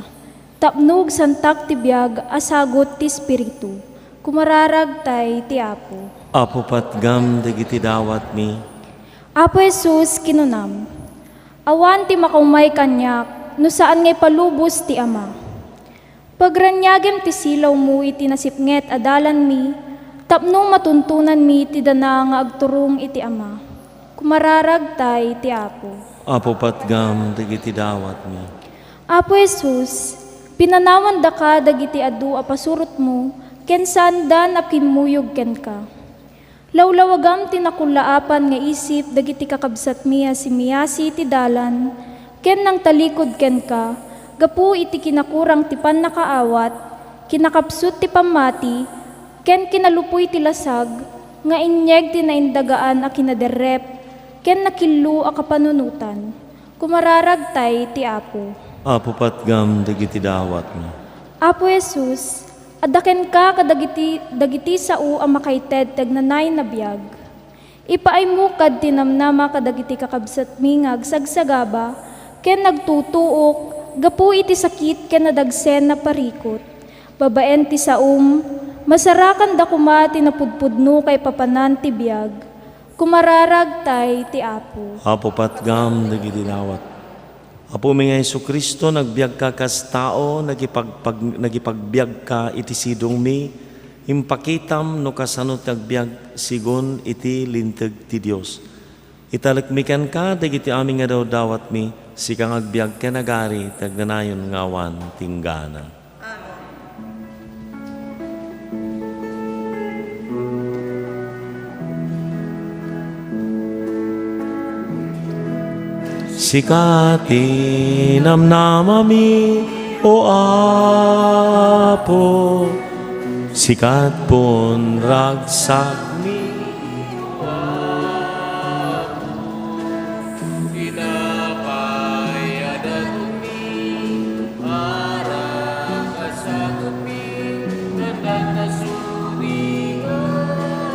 Tapno agsantak ti biag a sagut ti Espiritu, kumararagtay ti Apo. Apo, patgam dagiti dawatmi. Apo Jesus, kinunam, awan ti makaumay kaniak no saan nga ipalubos ti Ama. Pagraniagem ti silawmo iti nasipnget a dalanmi, tapno matuntonanmi ti dana nga agturong iti Ama. Kumararagtay ti Apo. Apo, patgam dagiti dawatmi. Apo Jesus, pinanawandaka dagiti adu a pasurotmo ken saandan a kimmuyog kenka. Lawlawagam ti nakullaapan nga isip dagiti kakabsatmi a simmiasi ti dalan ken nangtalikod kenka gapu iti kinakurang ti pannakaawat, kinakapsut ti pammati, ken kinalupoy ti lasag nga inyeg ti naindagaan a kinaderrep ken nakillo a kapanunotan. Kumararagtay ti Apo. Apo, patgam dagiti dawatmi. Apo Jesus, adda kenka kadagiti, dagiti sao a makaited ti agnanayon a biag. Ipaaymo kad ti namnama kadagiti kakabsatmi nga agsagsagaba ken nagtutuok gapu iti sakit ken nadagsen a parikut. Babaen ti saom, masarakanda koma ti napudpudno kaipapanan ti biag. Kumararagtay ti Apo. Apo, patgam dagiti dawat. Apomi nga Jesu-Cristo, nagbiagka kas tao, nagipagpag-, nagipagbiagka iti sidongmi, impakitam no kasano ti agbiag sigun iti Linteg ti Dios. Italekmi kenka dagiti amin nga dawdawatmi, sika nga agbiag ken agari ti agnanayon nga awan tinggana. Amen. Sika ti namnamami, O Apo, sika ti pun ragsakmi. Tinapay a dagitmi, arakasak mi, nadakasudi nga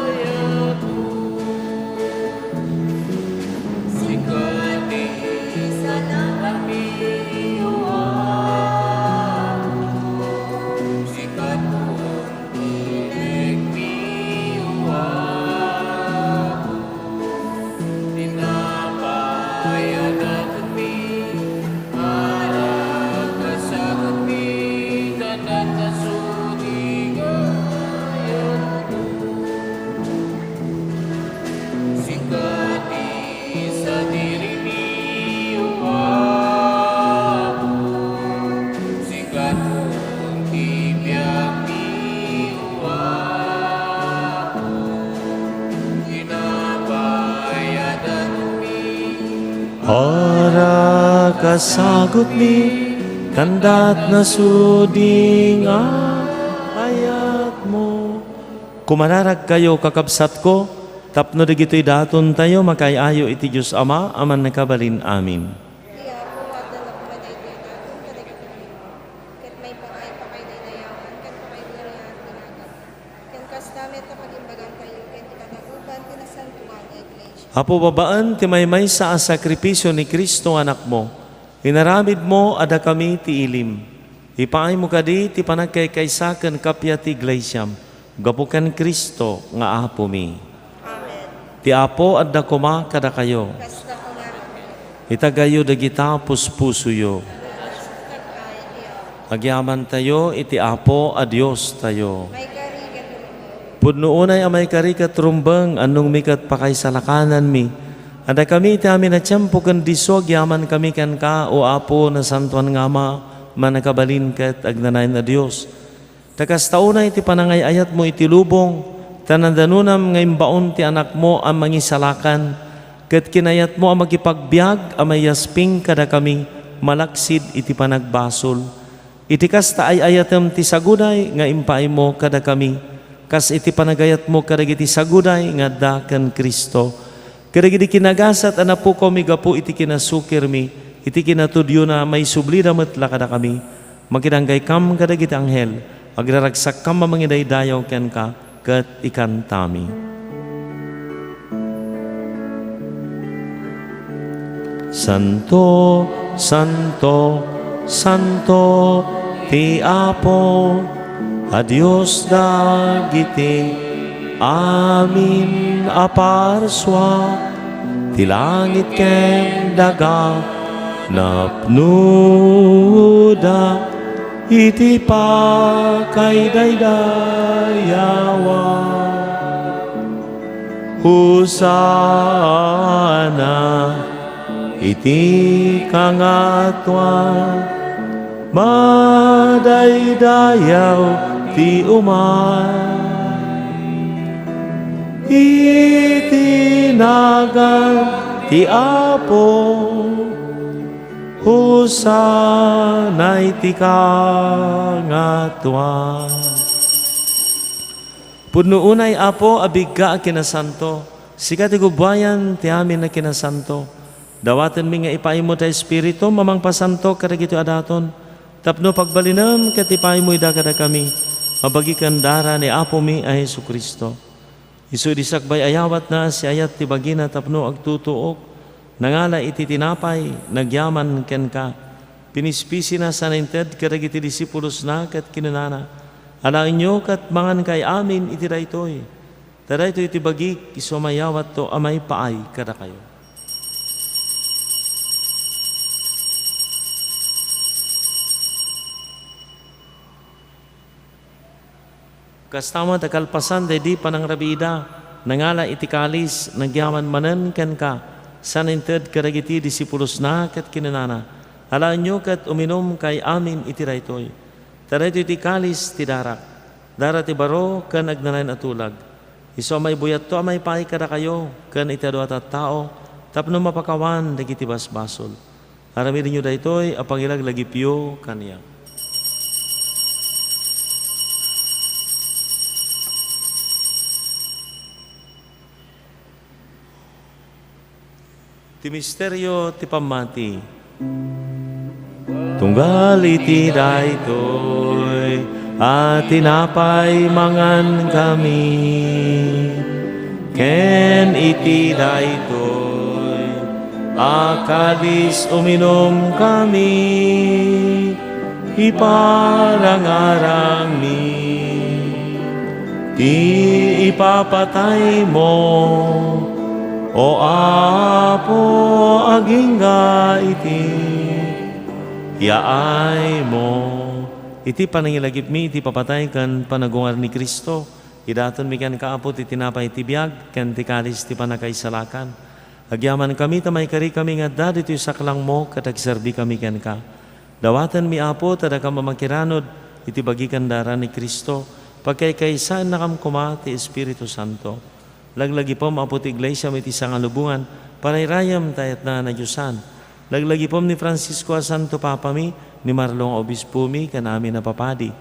ayatmo. Sika ti sanabami, O Apo. Sika ti Inekmi, O Apo, tinapay a dagitmi, arakasak mi, nadakasudi nga ayatmo. Sika ti sadirimi, O Apo, sika ti biagmi, O Apo, tinapay a dagitmi, arakasak mi, nadakasudi nga ayatmo. Kumararagkayo, kakabsatko, tapno dagitoy datontayo makaay-ayo iti Dios Ama a Mannakabalin-amin. Ti Apo adda na koma daytoy daton kadagiti tattao, ket maipangayo a pakaidaydayawan ken pakaigloriaan ti naganna. Ken kasta met a pagimbagantayo ken ikatagupan ti nasantoan nga iglesia. Apo, babaen ti maymaysa a sakrifisio ni Cristo nga Anakmo, inaramidmo a dakami ti ilim. Ipaaymo kadi ti panagkaykaysa ken kappia ti iglesiam gapu ken Cristo nga Apomi. Amen. Ti Apo adda koma kadakayo. Kasta koma met. Itagayyo dagita puspusoyo. Agyamantayo iti Apo a Diostayo. Maikari ket rumbeng. Pudno unay a maikari ket rumbeng, annongmi ket pakaisalakananmi. A dakami iti amin a tiempo ken disso agyamankami kenka, O Apo, Nasantoan nga Ama, Mannakabalin ket Agnanayon a Dios. Ta kasta unay ti panangay-ayatmo iti lubong, ta nadanonam nga imbaon ti Anakmo a Mangisalakan, ket kinayatmo a makipagbiag a maiyasping kadakami malaksid iti panagbasol. Iti kasta, ay-ayatem ti saguday nga impaaymo kadakami, kas iti panagayatmo kadagiti saguday nga adda ken Cristo. Kadagidi kinagasat a napukawmi gapu iti kinasukirmi, iti kinatudyona, maisublida met la kadakami. Makidanggay kam kadagiti anghel, agraragsakkam a mangidaydayaw kenka, ket ikantami. Santo, santo, santo ti Apo a Dios dagiti amin a parsua, ti langit ken daga napnoda iti pakaidaydayawan. Hosanna iti kangatoan. Madaydayaw ti umay iti nagan ti Apo. Hosanna iti kangatoan. Pudno unay, Apo, a bigga a kinasanto. Sika ti gubbuayan ti amin a kinasanto. Dawatenmi nga ipaaymo ti Espiritum a mangpasanto kadagitoy a daton, tapno pagbalinem ket ipaaymo ida kadakami, mabagi ken dara ni Apomi a Jesu-Cristo. Isu idi sakbay a yawatna, siayat ti bagina tapno agtutuok, nangala iti tinapay, nagyaman kenka, pinispisina sana inted kadagiti disipulosna ket kinunana, "Alaenyo ket mangankay amin iti daytoy. Ta daytoy ti bagik, isu a mayawatto a maipaay kadakayo." Kasta met a kalpasan daydi panangrabiida, nangala iti kalis, nagyaman manen kenka, sana inted kadagiti disipulosna ket kinunana, "Alaenyo ket uminumkay amin iti daytoy. Ta daytoy ti kalis ti darak, dara ti baro ken agnanayon a tulag. Isu a maibuyatto a maipaay kadakayo ken iti adu a tattao tapno mapakawan dagiti basbasol. Aramidenyo daytoy a pangilaglagipyo kaniak." Ti misterio ti pammati. Tunggal iti daytoy a tinapay mangankami, ken iti daytoy a kalis uminumkami, iparangarangmi ti ipapataymo, O Apo, agingga iti yaaymo. Iti panangilagipmi iti papatay ken panagungar ni Cristo, idatonmi kenka, Apo, ti tinapay ti biag ken ti kalis ti pannakaisalakan. Agyamankami ta maikarikami nga adda ditoy saklangmo ket agserbikami kenka. Dawatenmi, Apo, ta dakam a makiranod iti bagi ken dara ni Cristo, pagkaykaysaennakam koma ti Espiritu Santo. Laglagipem, Apo, ti iglesiam iti sangalubongan, parayrayem ta ayatna a nadiosan. Laglagipem ni Francisco a Santo Papami, ni Marlo nga Obispomi, ken amin a papadi.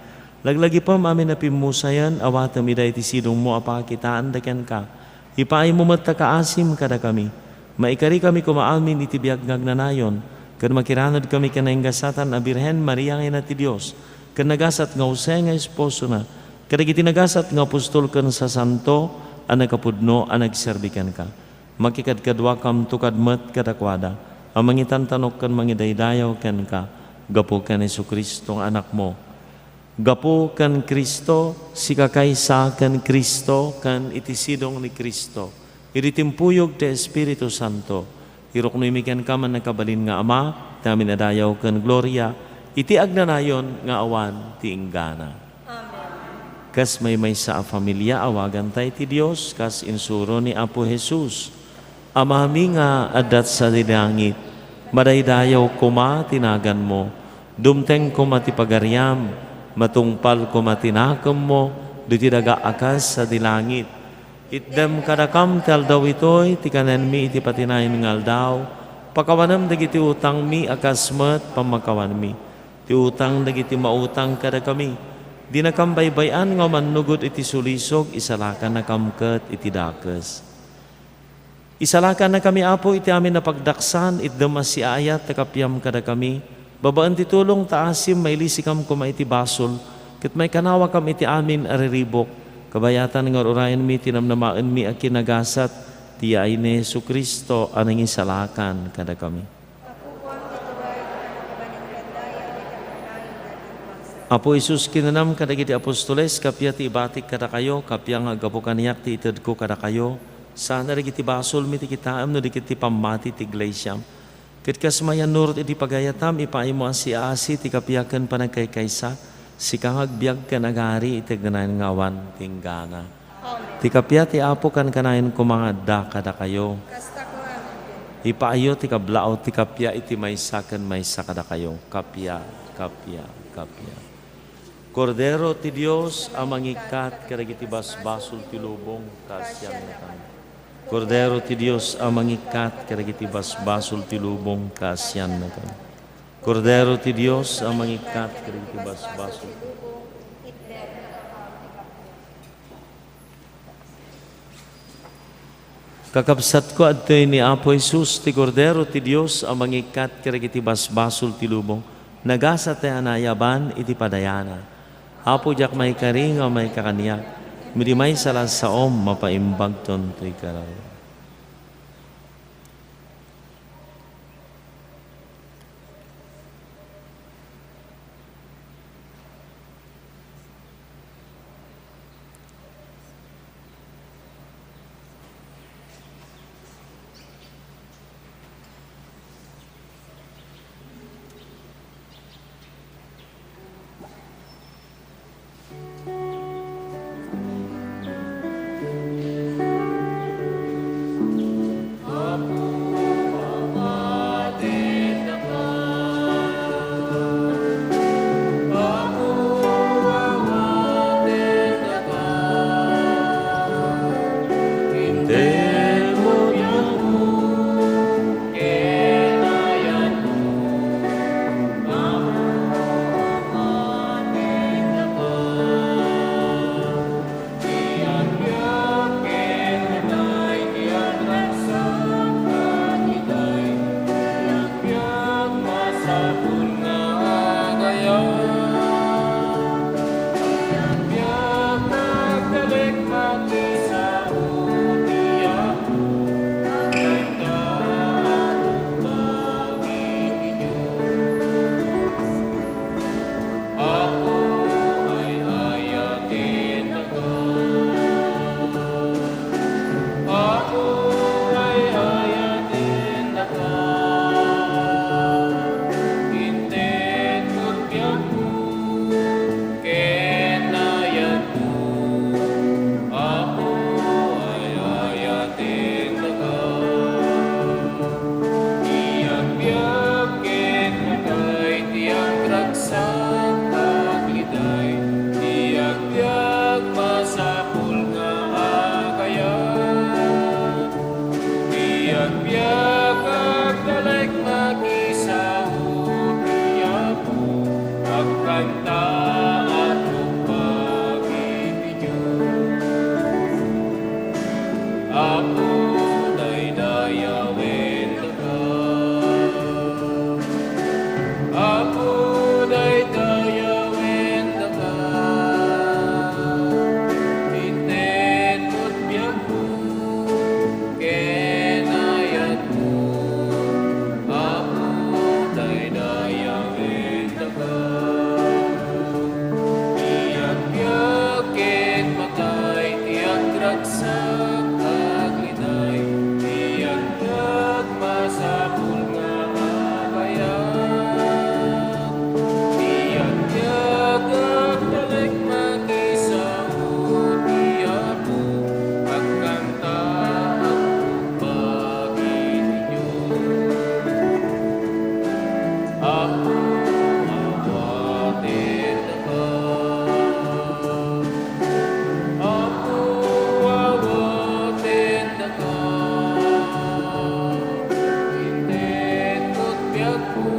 Laglagipem amin a pimmusayen, awatem ida iti sidongmo a pakakitaenda kenka. Ipaaymo met ta kaasim kadakami. Maikarikami koma amin iti biag nga agnanayon, ken makiranudkami ken naingasatan a Birhen Maria nga Ina ti Dios, ken nagasat nga Jose nga esposona, kadagiti nagasat nga apostol ken sasanto a nakapudno a nagserbi kenka. Makikadkaduakamto kad met kadakuada a mangitantanok ken mangidaydayaw kenka gapu ken Jesu-Cristo nga Anakmo. Gapu ken Cristo, sikakaysa ken Cristo, ken iti sidong ni Cristo, idi timpuyog ti Espiritu Santo, iruknoymi kenka, mannakabalin nga Ama, ti amin a dayaw ken gloria, iti agnanayon nga awan ti inggana. Amen. Kas maymaysa a familia, awaganta iti Dios, kas insuro ni Apo Jesus. Amami nga adda sadi langit, madaydayaw koma ti naganmo. Dumteng koma ti pagariam, matungpal koma ti nakemmo, ditoy daga a kas sadi langit. Itdem kadakam ti aldaw itoy, ti kanenmi iti patinayon nga aldaw. Pakawanem dagiti utangmi a kas met pammakawanmi ti utang dagiti mautang kadakami. Dinakam baybay-an nga umannugod iti sulisog, isalakannakam ket iti dakes. Isalakannakami, Apo, iti amin a pagdaksan, itdem a siaayat ta kapiam kadakami. Babaen ti tulong ta asim, mailisikam koma iti basol, ket maikanawakam iti amin a riribuk. Kabayatan nga ur-urayenmi ti namnamaenmi a kinagasat ti yaay ni Jesu-Cristo a nangisalakan kadakami. Apo Jesus, kinunam kadagiti apostoles, "Kappia ti ibatik kadakayo, kappia nga aggapu kaniak ti itedko kadakayo." Saan a dagiti basolmi ti kitaem no di ket ti pammati ti iglesiam. Ket kas mayannurot iti pagayatam, ipaaymo a siaasi ti kappia ken panagkaykaysa, sika nga agbiag ken agari iti agnanayon nga awan ti inggana. Amen. Ti kappia ti Apo kankanayon koma nga adda kadakayo. Kasta koma. Ipaayo ti kablaaw ti kappia iti maysa ken maysa kadakayo. Kappia, kappia, kappia. Kordero ti Dios a mangikkat kadagiti basbasol ti lubong, kaasiannakami. Kordero ti Dios a mangikkat kadagiti basbasol ti lubong, kaasiannakami. Kordero ti Dios a mangikkat kadagiti basbasol. Kakabsatko, adtoy ni Apo Jesus, ti Kordero ti Dios a mangikkat kadagiti basbasol ti lubong. Nagasat a nayaban iti padayana. Apo, diak maikari nga maikakaniak. Idi maysa la a saom, mapaimbagton toy kararua. Apo, ay-ayatennak. Apo, ay-ayatennak. Intedko ti biagko ken ayatko. Apo, ay-ayatennak. Ti agbiag ket matay, ti agragsak, agliday, ti agbiag masapul nga agayat. Ti agbiag agtalek, makisao ti Apo, agkanta, agrugbag iti Dios. Apo, daydayawendaka. Apo, daydayawendaka. Intedko ti biagko ken ayatko. Apo, daydayawendaka. Ti agbiag ket matay, ti agragsak, agliday, ti agbiag masapul nga agayat. Ti agbiag agtalek, makisao ti Apo, agkanta, agrugbag iti Dios. Apo, awatendaka. Apo, awatendaka. Intedko ti biagko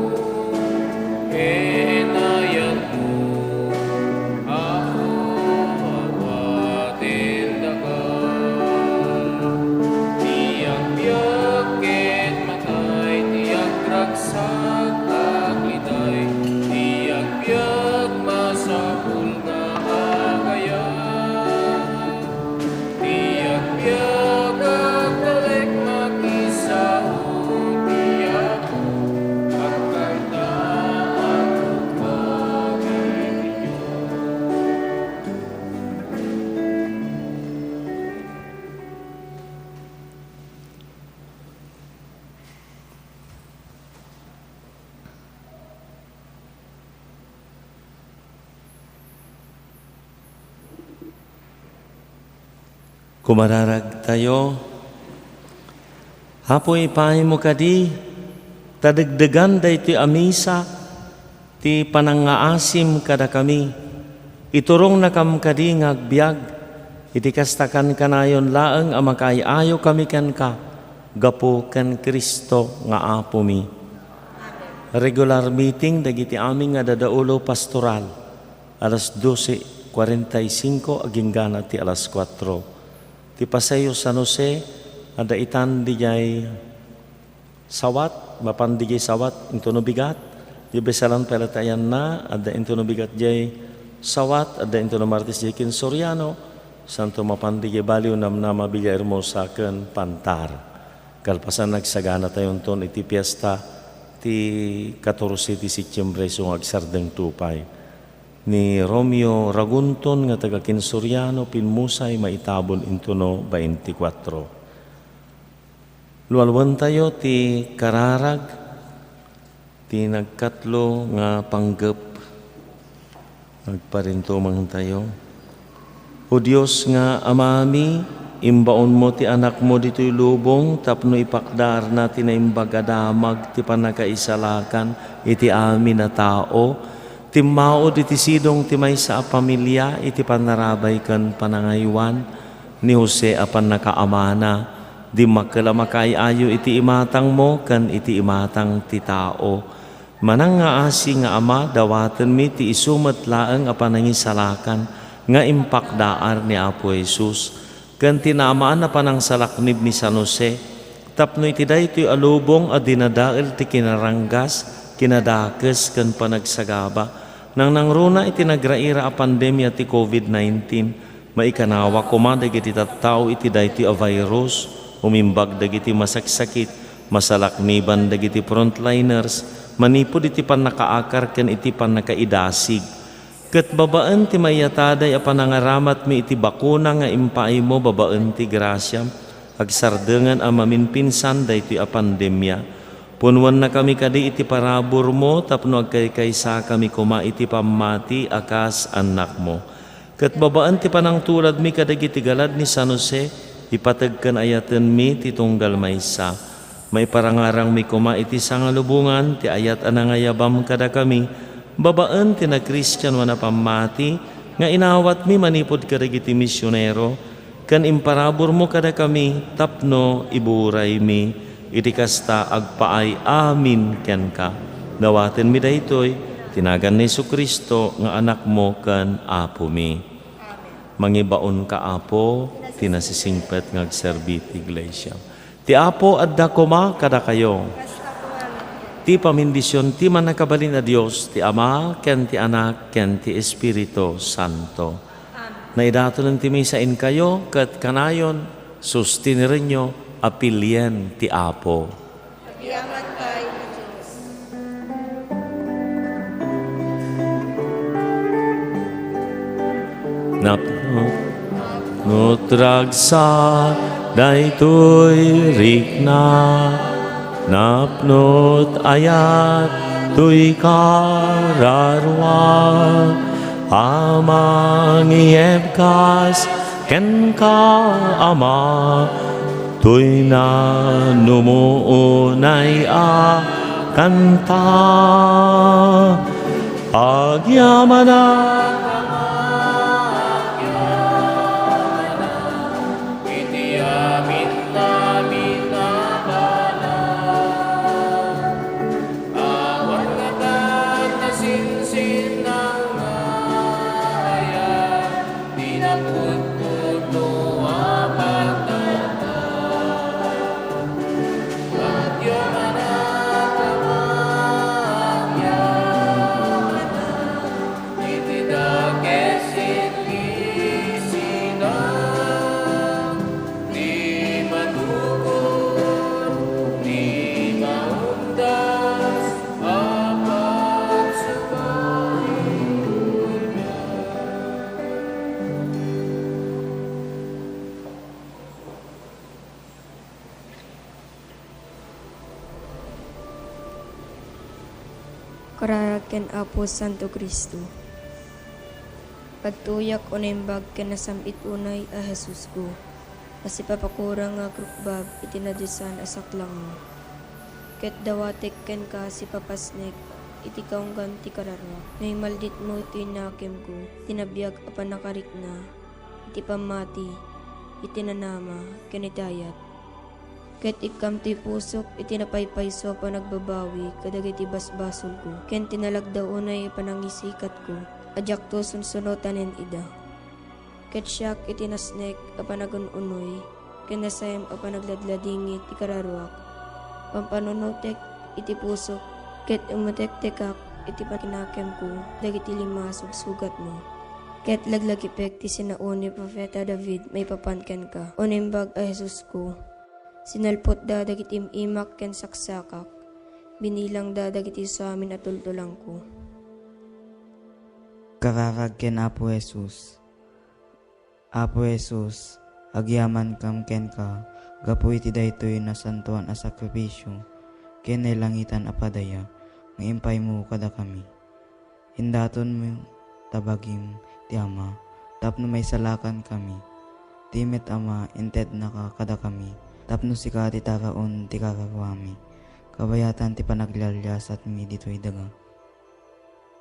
ken ayatko. Apo, awatendaka. Ti agbiag ket matay, ti agragsak, agliday, ti agbiag masapul nga agayat. Ti agbiag agtalek, makisao ti Apo, agkanta, agrugbag iti Dios. Kumararagtayo. Apo, ipaaymo kadi ta degdegan daytoy a misa ti panangngaasim kadakami. Iturongnakam kadi nga agbiag iti kasta kankanayon laeng a makaay-ayokami kenka gapu ken Cristo nga Apomi. Regular meeting dagiti amin nga dadaulo pastoral, alas dose kuarenta y singko agingga ti alas kuatro. Ti Paseo San Jose, adda itan didiay Sawat, mapan didiay Sawat, intono bigat. Diay Besalan pay latta ayanna, adda intono bigat diay Sawat, adda intono Martes diay Kinsoriano, Santo, mapan dagiti baliw, namnama, Villahermosa ken Pantar. Kalpasan, nagsaganatayonton iti fiesta ti katorse ti Setiembre isu nga agsardengto pay. Ni Romeo Ragunton nga taga Kinsoriano, pimmusay maitabon intono baintikwatro. Lualuentayo ti kararag ti nagkatlo nga panggep. Agparintumengtayo. O Dios nga Amami, imbaonmo ti Anakmo ditoy lubong tapno ipakdaarna ti naimbag a damag ti pannakaisalakan iti amin a tao. Timmaud iti sidong ti maysa a pamilia iti pannarabay ken panangaywan ni Jose a pannakaamana. Dimmakkel a makaay-ayo iti imatangmo ken iti imatang ti tao. Manangngaasi nga Ama, dawatenmi ti isu met laeng a panangisalakan nga impakdaar ni Apo Jesus, ken ti naamaan a panangsalaknib ni San Jose, tapno iti daytoy a lubong a dinadael ti kinaranggas, kinadakes, ken panagsagaba, nangnangruna iti nagraira a pandemia ti covid nineteen, maikanawa koma dagiti tattao iti daytoy a virus, umimbag dagiti masaksakit, masalakniban dagiti frontliners, manipud iti pannakaakar ken iti pannakaidasig. Ket babaen ti maiyataday a panangaramatmi iti bakuna nga impaaymo babaen ti grasiam, agsardengan a mamimpinsan daytoy a pandemia. Punnuennakami kadi iti paraburmo tapno agkaykaysakami koma iti pammati a kas annakmo. Ket babaen ti panangtuladmi kadagiti galad ni San Jose, ipateg ken ayatenmi ti tunggal maysa. Maiparangarangmi koma iti sangalubongan ti ayat a nangayabam kadakami, babaen ti nakristiano a pammati nga inawatmi manipud kadagiti misionero, ken imparaburmo kadakami tapno iburaymi. Iti kasta, agpaay amin kenka. Dawatenmi daytoy ti nagan ni Jesu-Cristo nga Anakmo ken Apomi. Mangibaonka, Apo, ti nasisingpet nga agserbi ti iglesia. Ti Apo adda koma kadakayo. Ti pamindision ti Mannakabalin a Dios, ti Ama, ken ti Anak, ken ti Espiritu Santo. Naidatonen ti misa inkayo, ket kanayon, sustinirenyo a pilien ti Apo. Agyaman pay ti Dios. Napno, napno't ragsak daytoy rikna, napno't ayat toy kararua, a mangiebkas kenka, Ama, toy nanumuonay a kanta. Agyamanak, Ama, agyamanak iti amin-amin a banag. Awan laeng nasinsinnaw nga ayat ti naputputno a pagdakdak. Agyamanak, Ama, agyamanak iti dakes ti Iglesia, ti matukod, ti maundas a pagsubay. Kararag ken Apo Santo Cristo. Agtuyak o naimbag ken nasam-it unay a Jesusko, a sipapakurang nga agrukbab iti nadusan a saklangmo. Ket dawatek kenka sipapasnek iti kaunggan ti kararua. No imalditmo toy nakemko, ti nabiag a pannakarikna iti pammati, iti nanama, ken iti ayat. Ket ikkam toy pusok iti napaypayso a panagbabawi kadagiti basbasolko, ken ti nalagda unay a panangisikatko a diakto sunsunotanen ida. Ket siak iti nasnek a panagun-unoy ken nasayam a panagladladingit ti kararuak, pampanunotek iti pusok, ket umetektekak iti pakinakemko dagiti lima a sugsugatmo. Ket laglagipek ti sinao ni Profeta David maipapan kenka, O Naimbag a Jesusko. Sinalpotda dagiti im-imak ken saksakak. Binilangda dagiti usamin a tultulangko. Kararag ken Apo Jesus. Apo Jesus, agyamankam kenka gapu iti daytoy nasantoan a sakrifisio ken nailangitan a padaya nga impaymo kadakami. Indatonmo ta bagim ti Ama tapno maisalakan kami. Ti met Ama, intednaka kadakami tapno sika ti taraon ti kararuami, kabayatan ti panaglialiasatmi ditoy daga.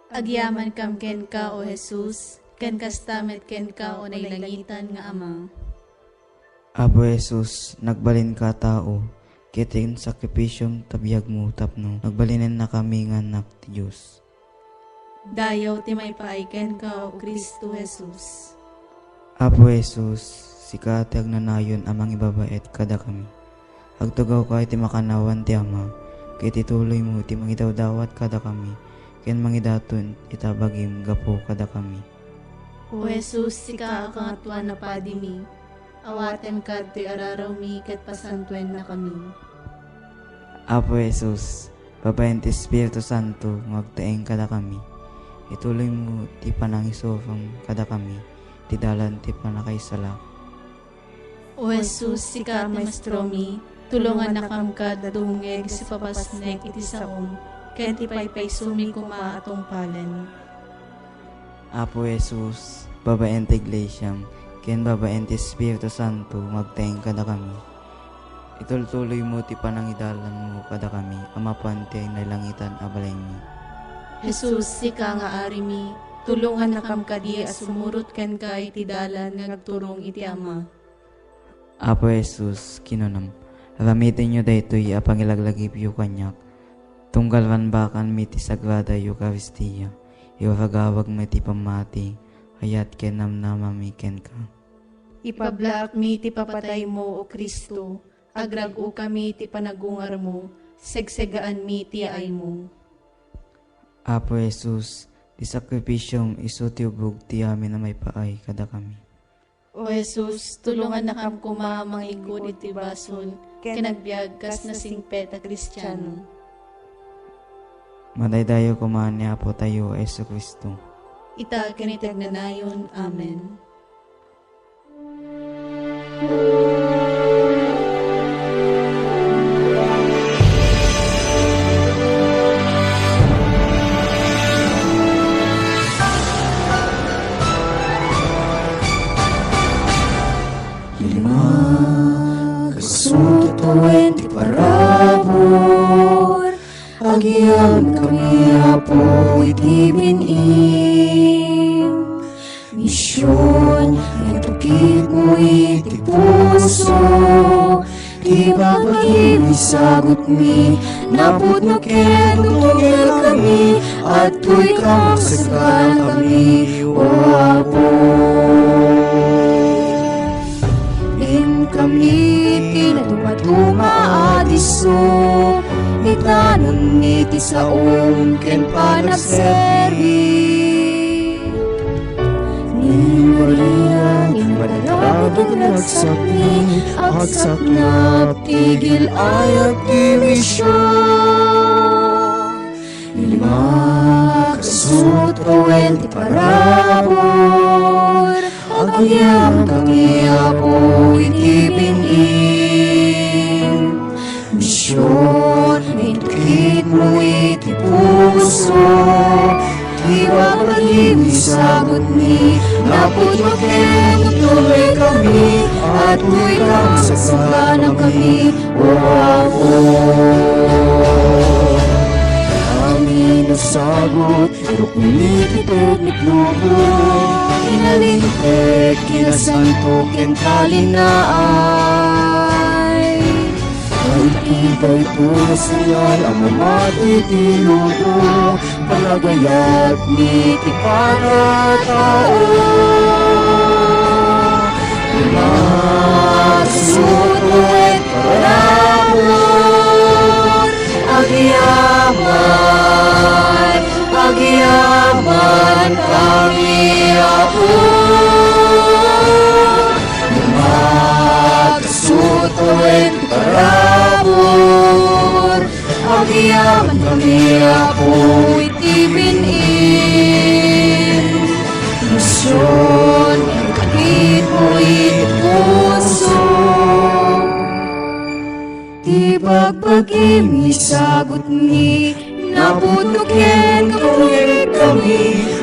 Agyamankam kenka, O Jesus, ken kasta met kenka, O nailangitan nga Ama. Apo Jesus, nagbalinka a tao, ket ti sakrifisiom ta biagmo tapno nagbalinennakami nga annak ti Dios. Dayaw ti maipaay kenka, O Cristo Jesus. Apo Jesus, sika ti agnanayon a mangibabaet kadakami. Agtugawka iti makannawan ti Ama, ket ituloymo ti mangidawdawat kadakami, ken mangidaton ita bagim gapu kadakami. O Jesus, sika a Kangatoan a Padimi, awatenka ditoy ararawmi ket pasantuennakami. Apo Jesus, babaen ti Espiritu Santo nga agtaeng kadakami, ituloymo ti panangisurom kadakami ti dalan ti pannakaisala. O Jesus, sika a Maestromi, tulongannakam kad dumngeg iti papasnek iti saom, ken ti paypaysomi koma a tungpalen. Apo Jesus, babaen ti Iglesiam, ken babaen ti Espiritu Santo, nga agtaeng kadakami. Itultuloymo ti panangidalanmo kadakami a mapan ti nailangitan a balaymi. Jesus, sika nga Arimi, tulongannakam kadi a sumurot kenka iti dalan nga agturong iti Ama. Apo Jesus, kinunam, aramitenyo daytoy a pangilaglagipyo kaniak. Tunggal ranbakanmi ti Sagrada Eukaristia, iwaragawagmi ti pammati, ayat ken namnamami kenka. Ipablaakmi ti papataymo, O Cristo, agrag-okami ti panagungarmo, segsegaanmi ti yaaymo. Apo Jesus, ti sakrifisiom isu ti ubog ti amin a maipaay kadakami. O Jesus, tulongannakam koma a mangikkud iti basol ken agbiag kas nasingpet a Kristiano. Madaydayaw koma ni Apotayo a Jesu-Cristo. Ita ken iti agnanayon. Amen. Lima, kasu ti tawen ti parabur, agyamankami, Apo, iti bin-im. Mision, intukitmo iti puso, ti babagim isagutmi, naputmo ken tutunggelkami, adtoy kam kasaganakanmi, O Apo. Inkami ti natumatuma a disso, itanonmi ti saom ken panagserbi. Ni Maria, ni Maria, agsakmi, agsaknap ti gil-ayat ti mision. Lima, kasu ti tawen ti parabur, agyamankami, Apo, iti bin-im. Mision, intukitmo iti puso, ti babagim isagutmi, naputmo ken tutunggelkami, adtoy kam kasaganakanmi, O Apo. Amin a sagut, rukni ti tednik lubo, inalintek, kinasanto ken talinaay. Ay, iti daytoy a senyal a mamati ti lubo, panagayat ni ti pangatao. Masuno et parabur, agyaman, agyaman kami, Apo. iti bin-in. Mision, ikaditmo iti puso. Ti bagbagim, isagutmi, naputo ken kapulikkami,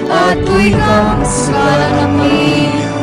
atoy ka kasagaranami.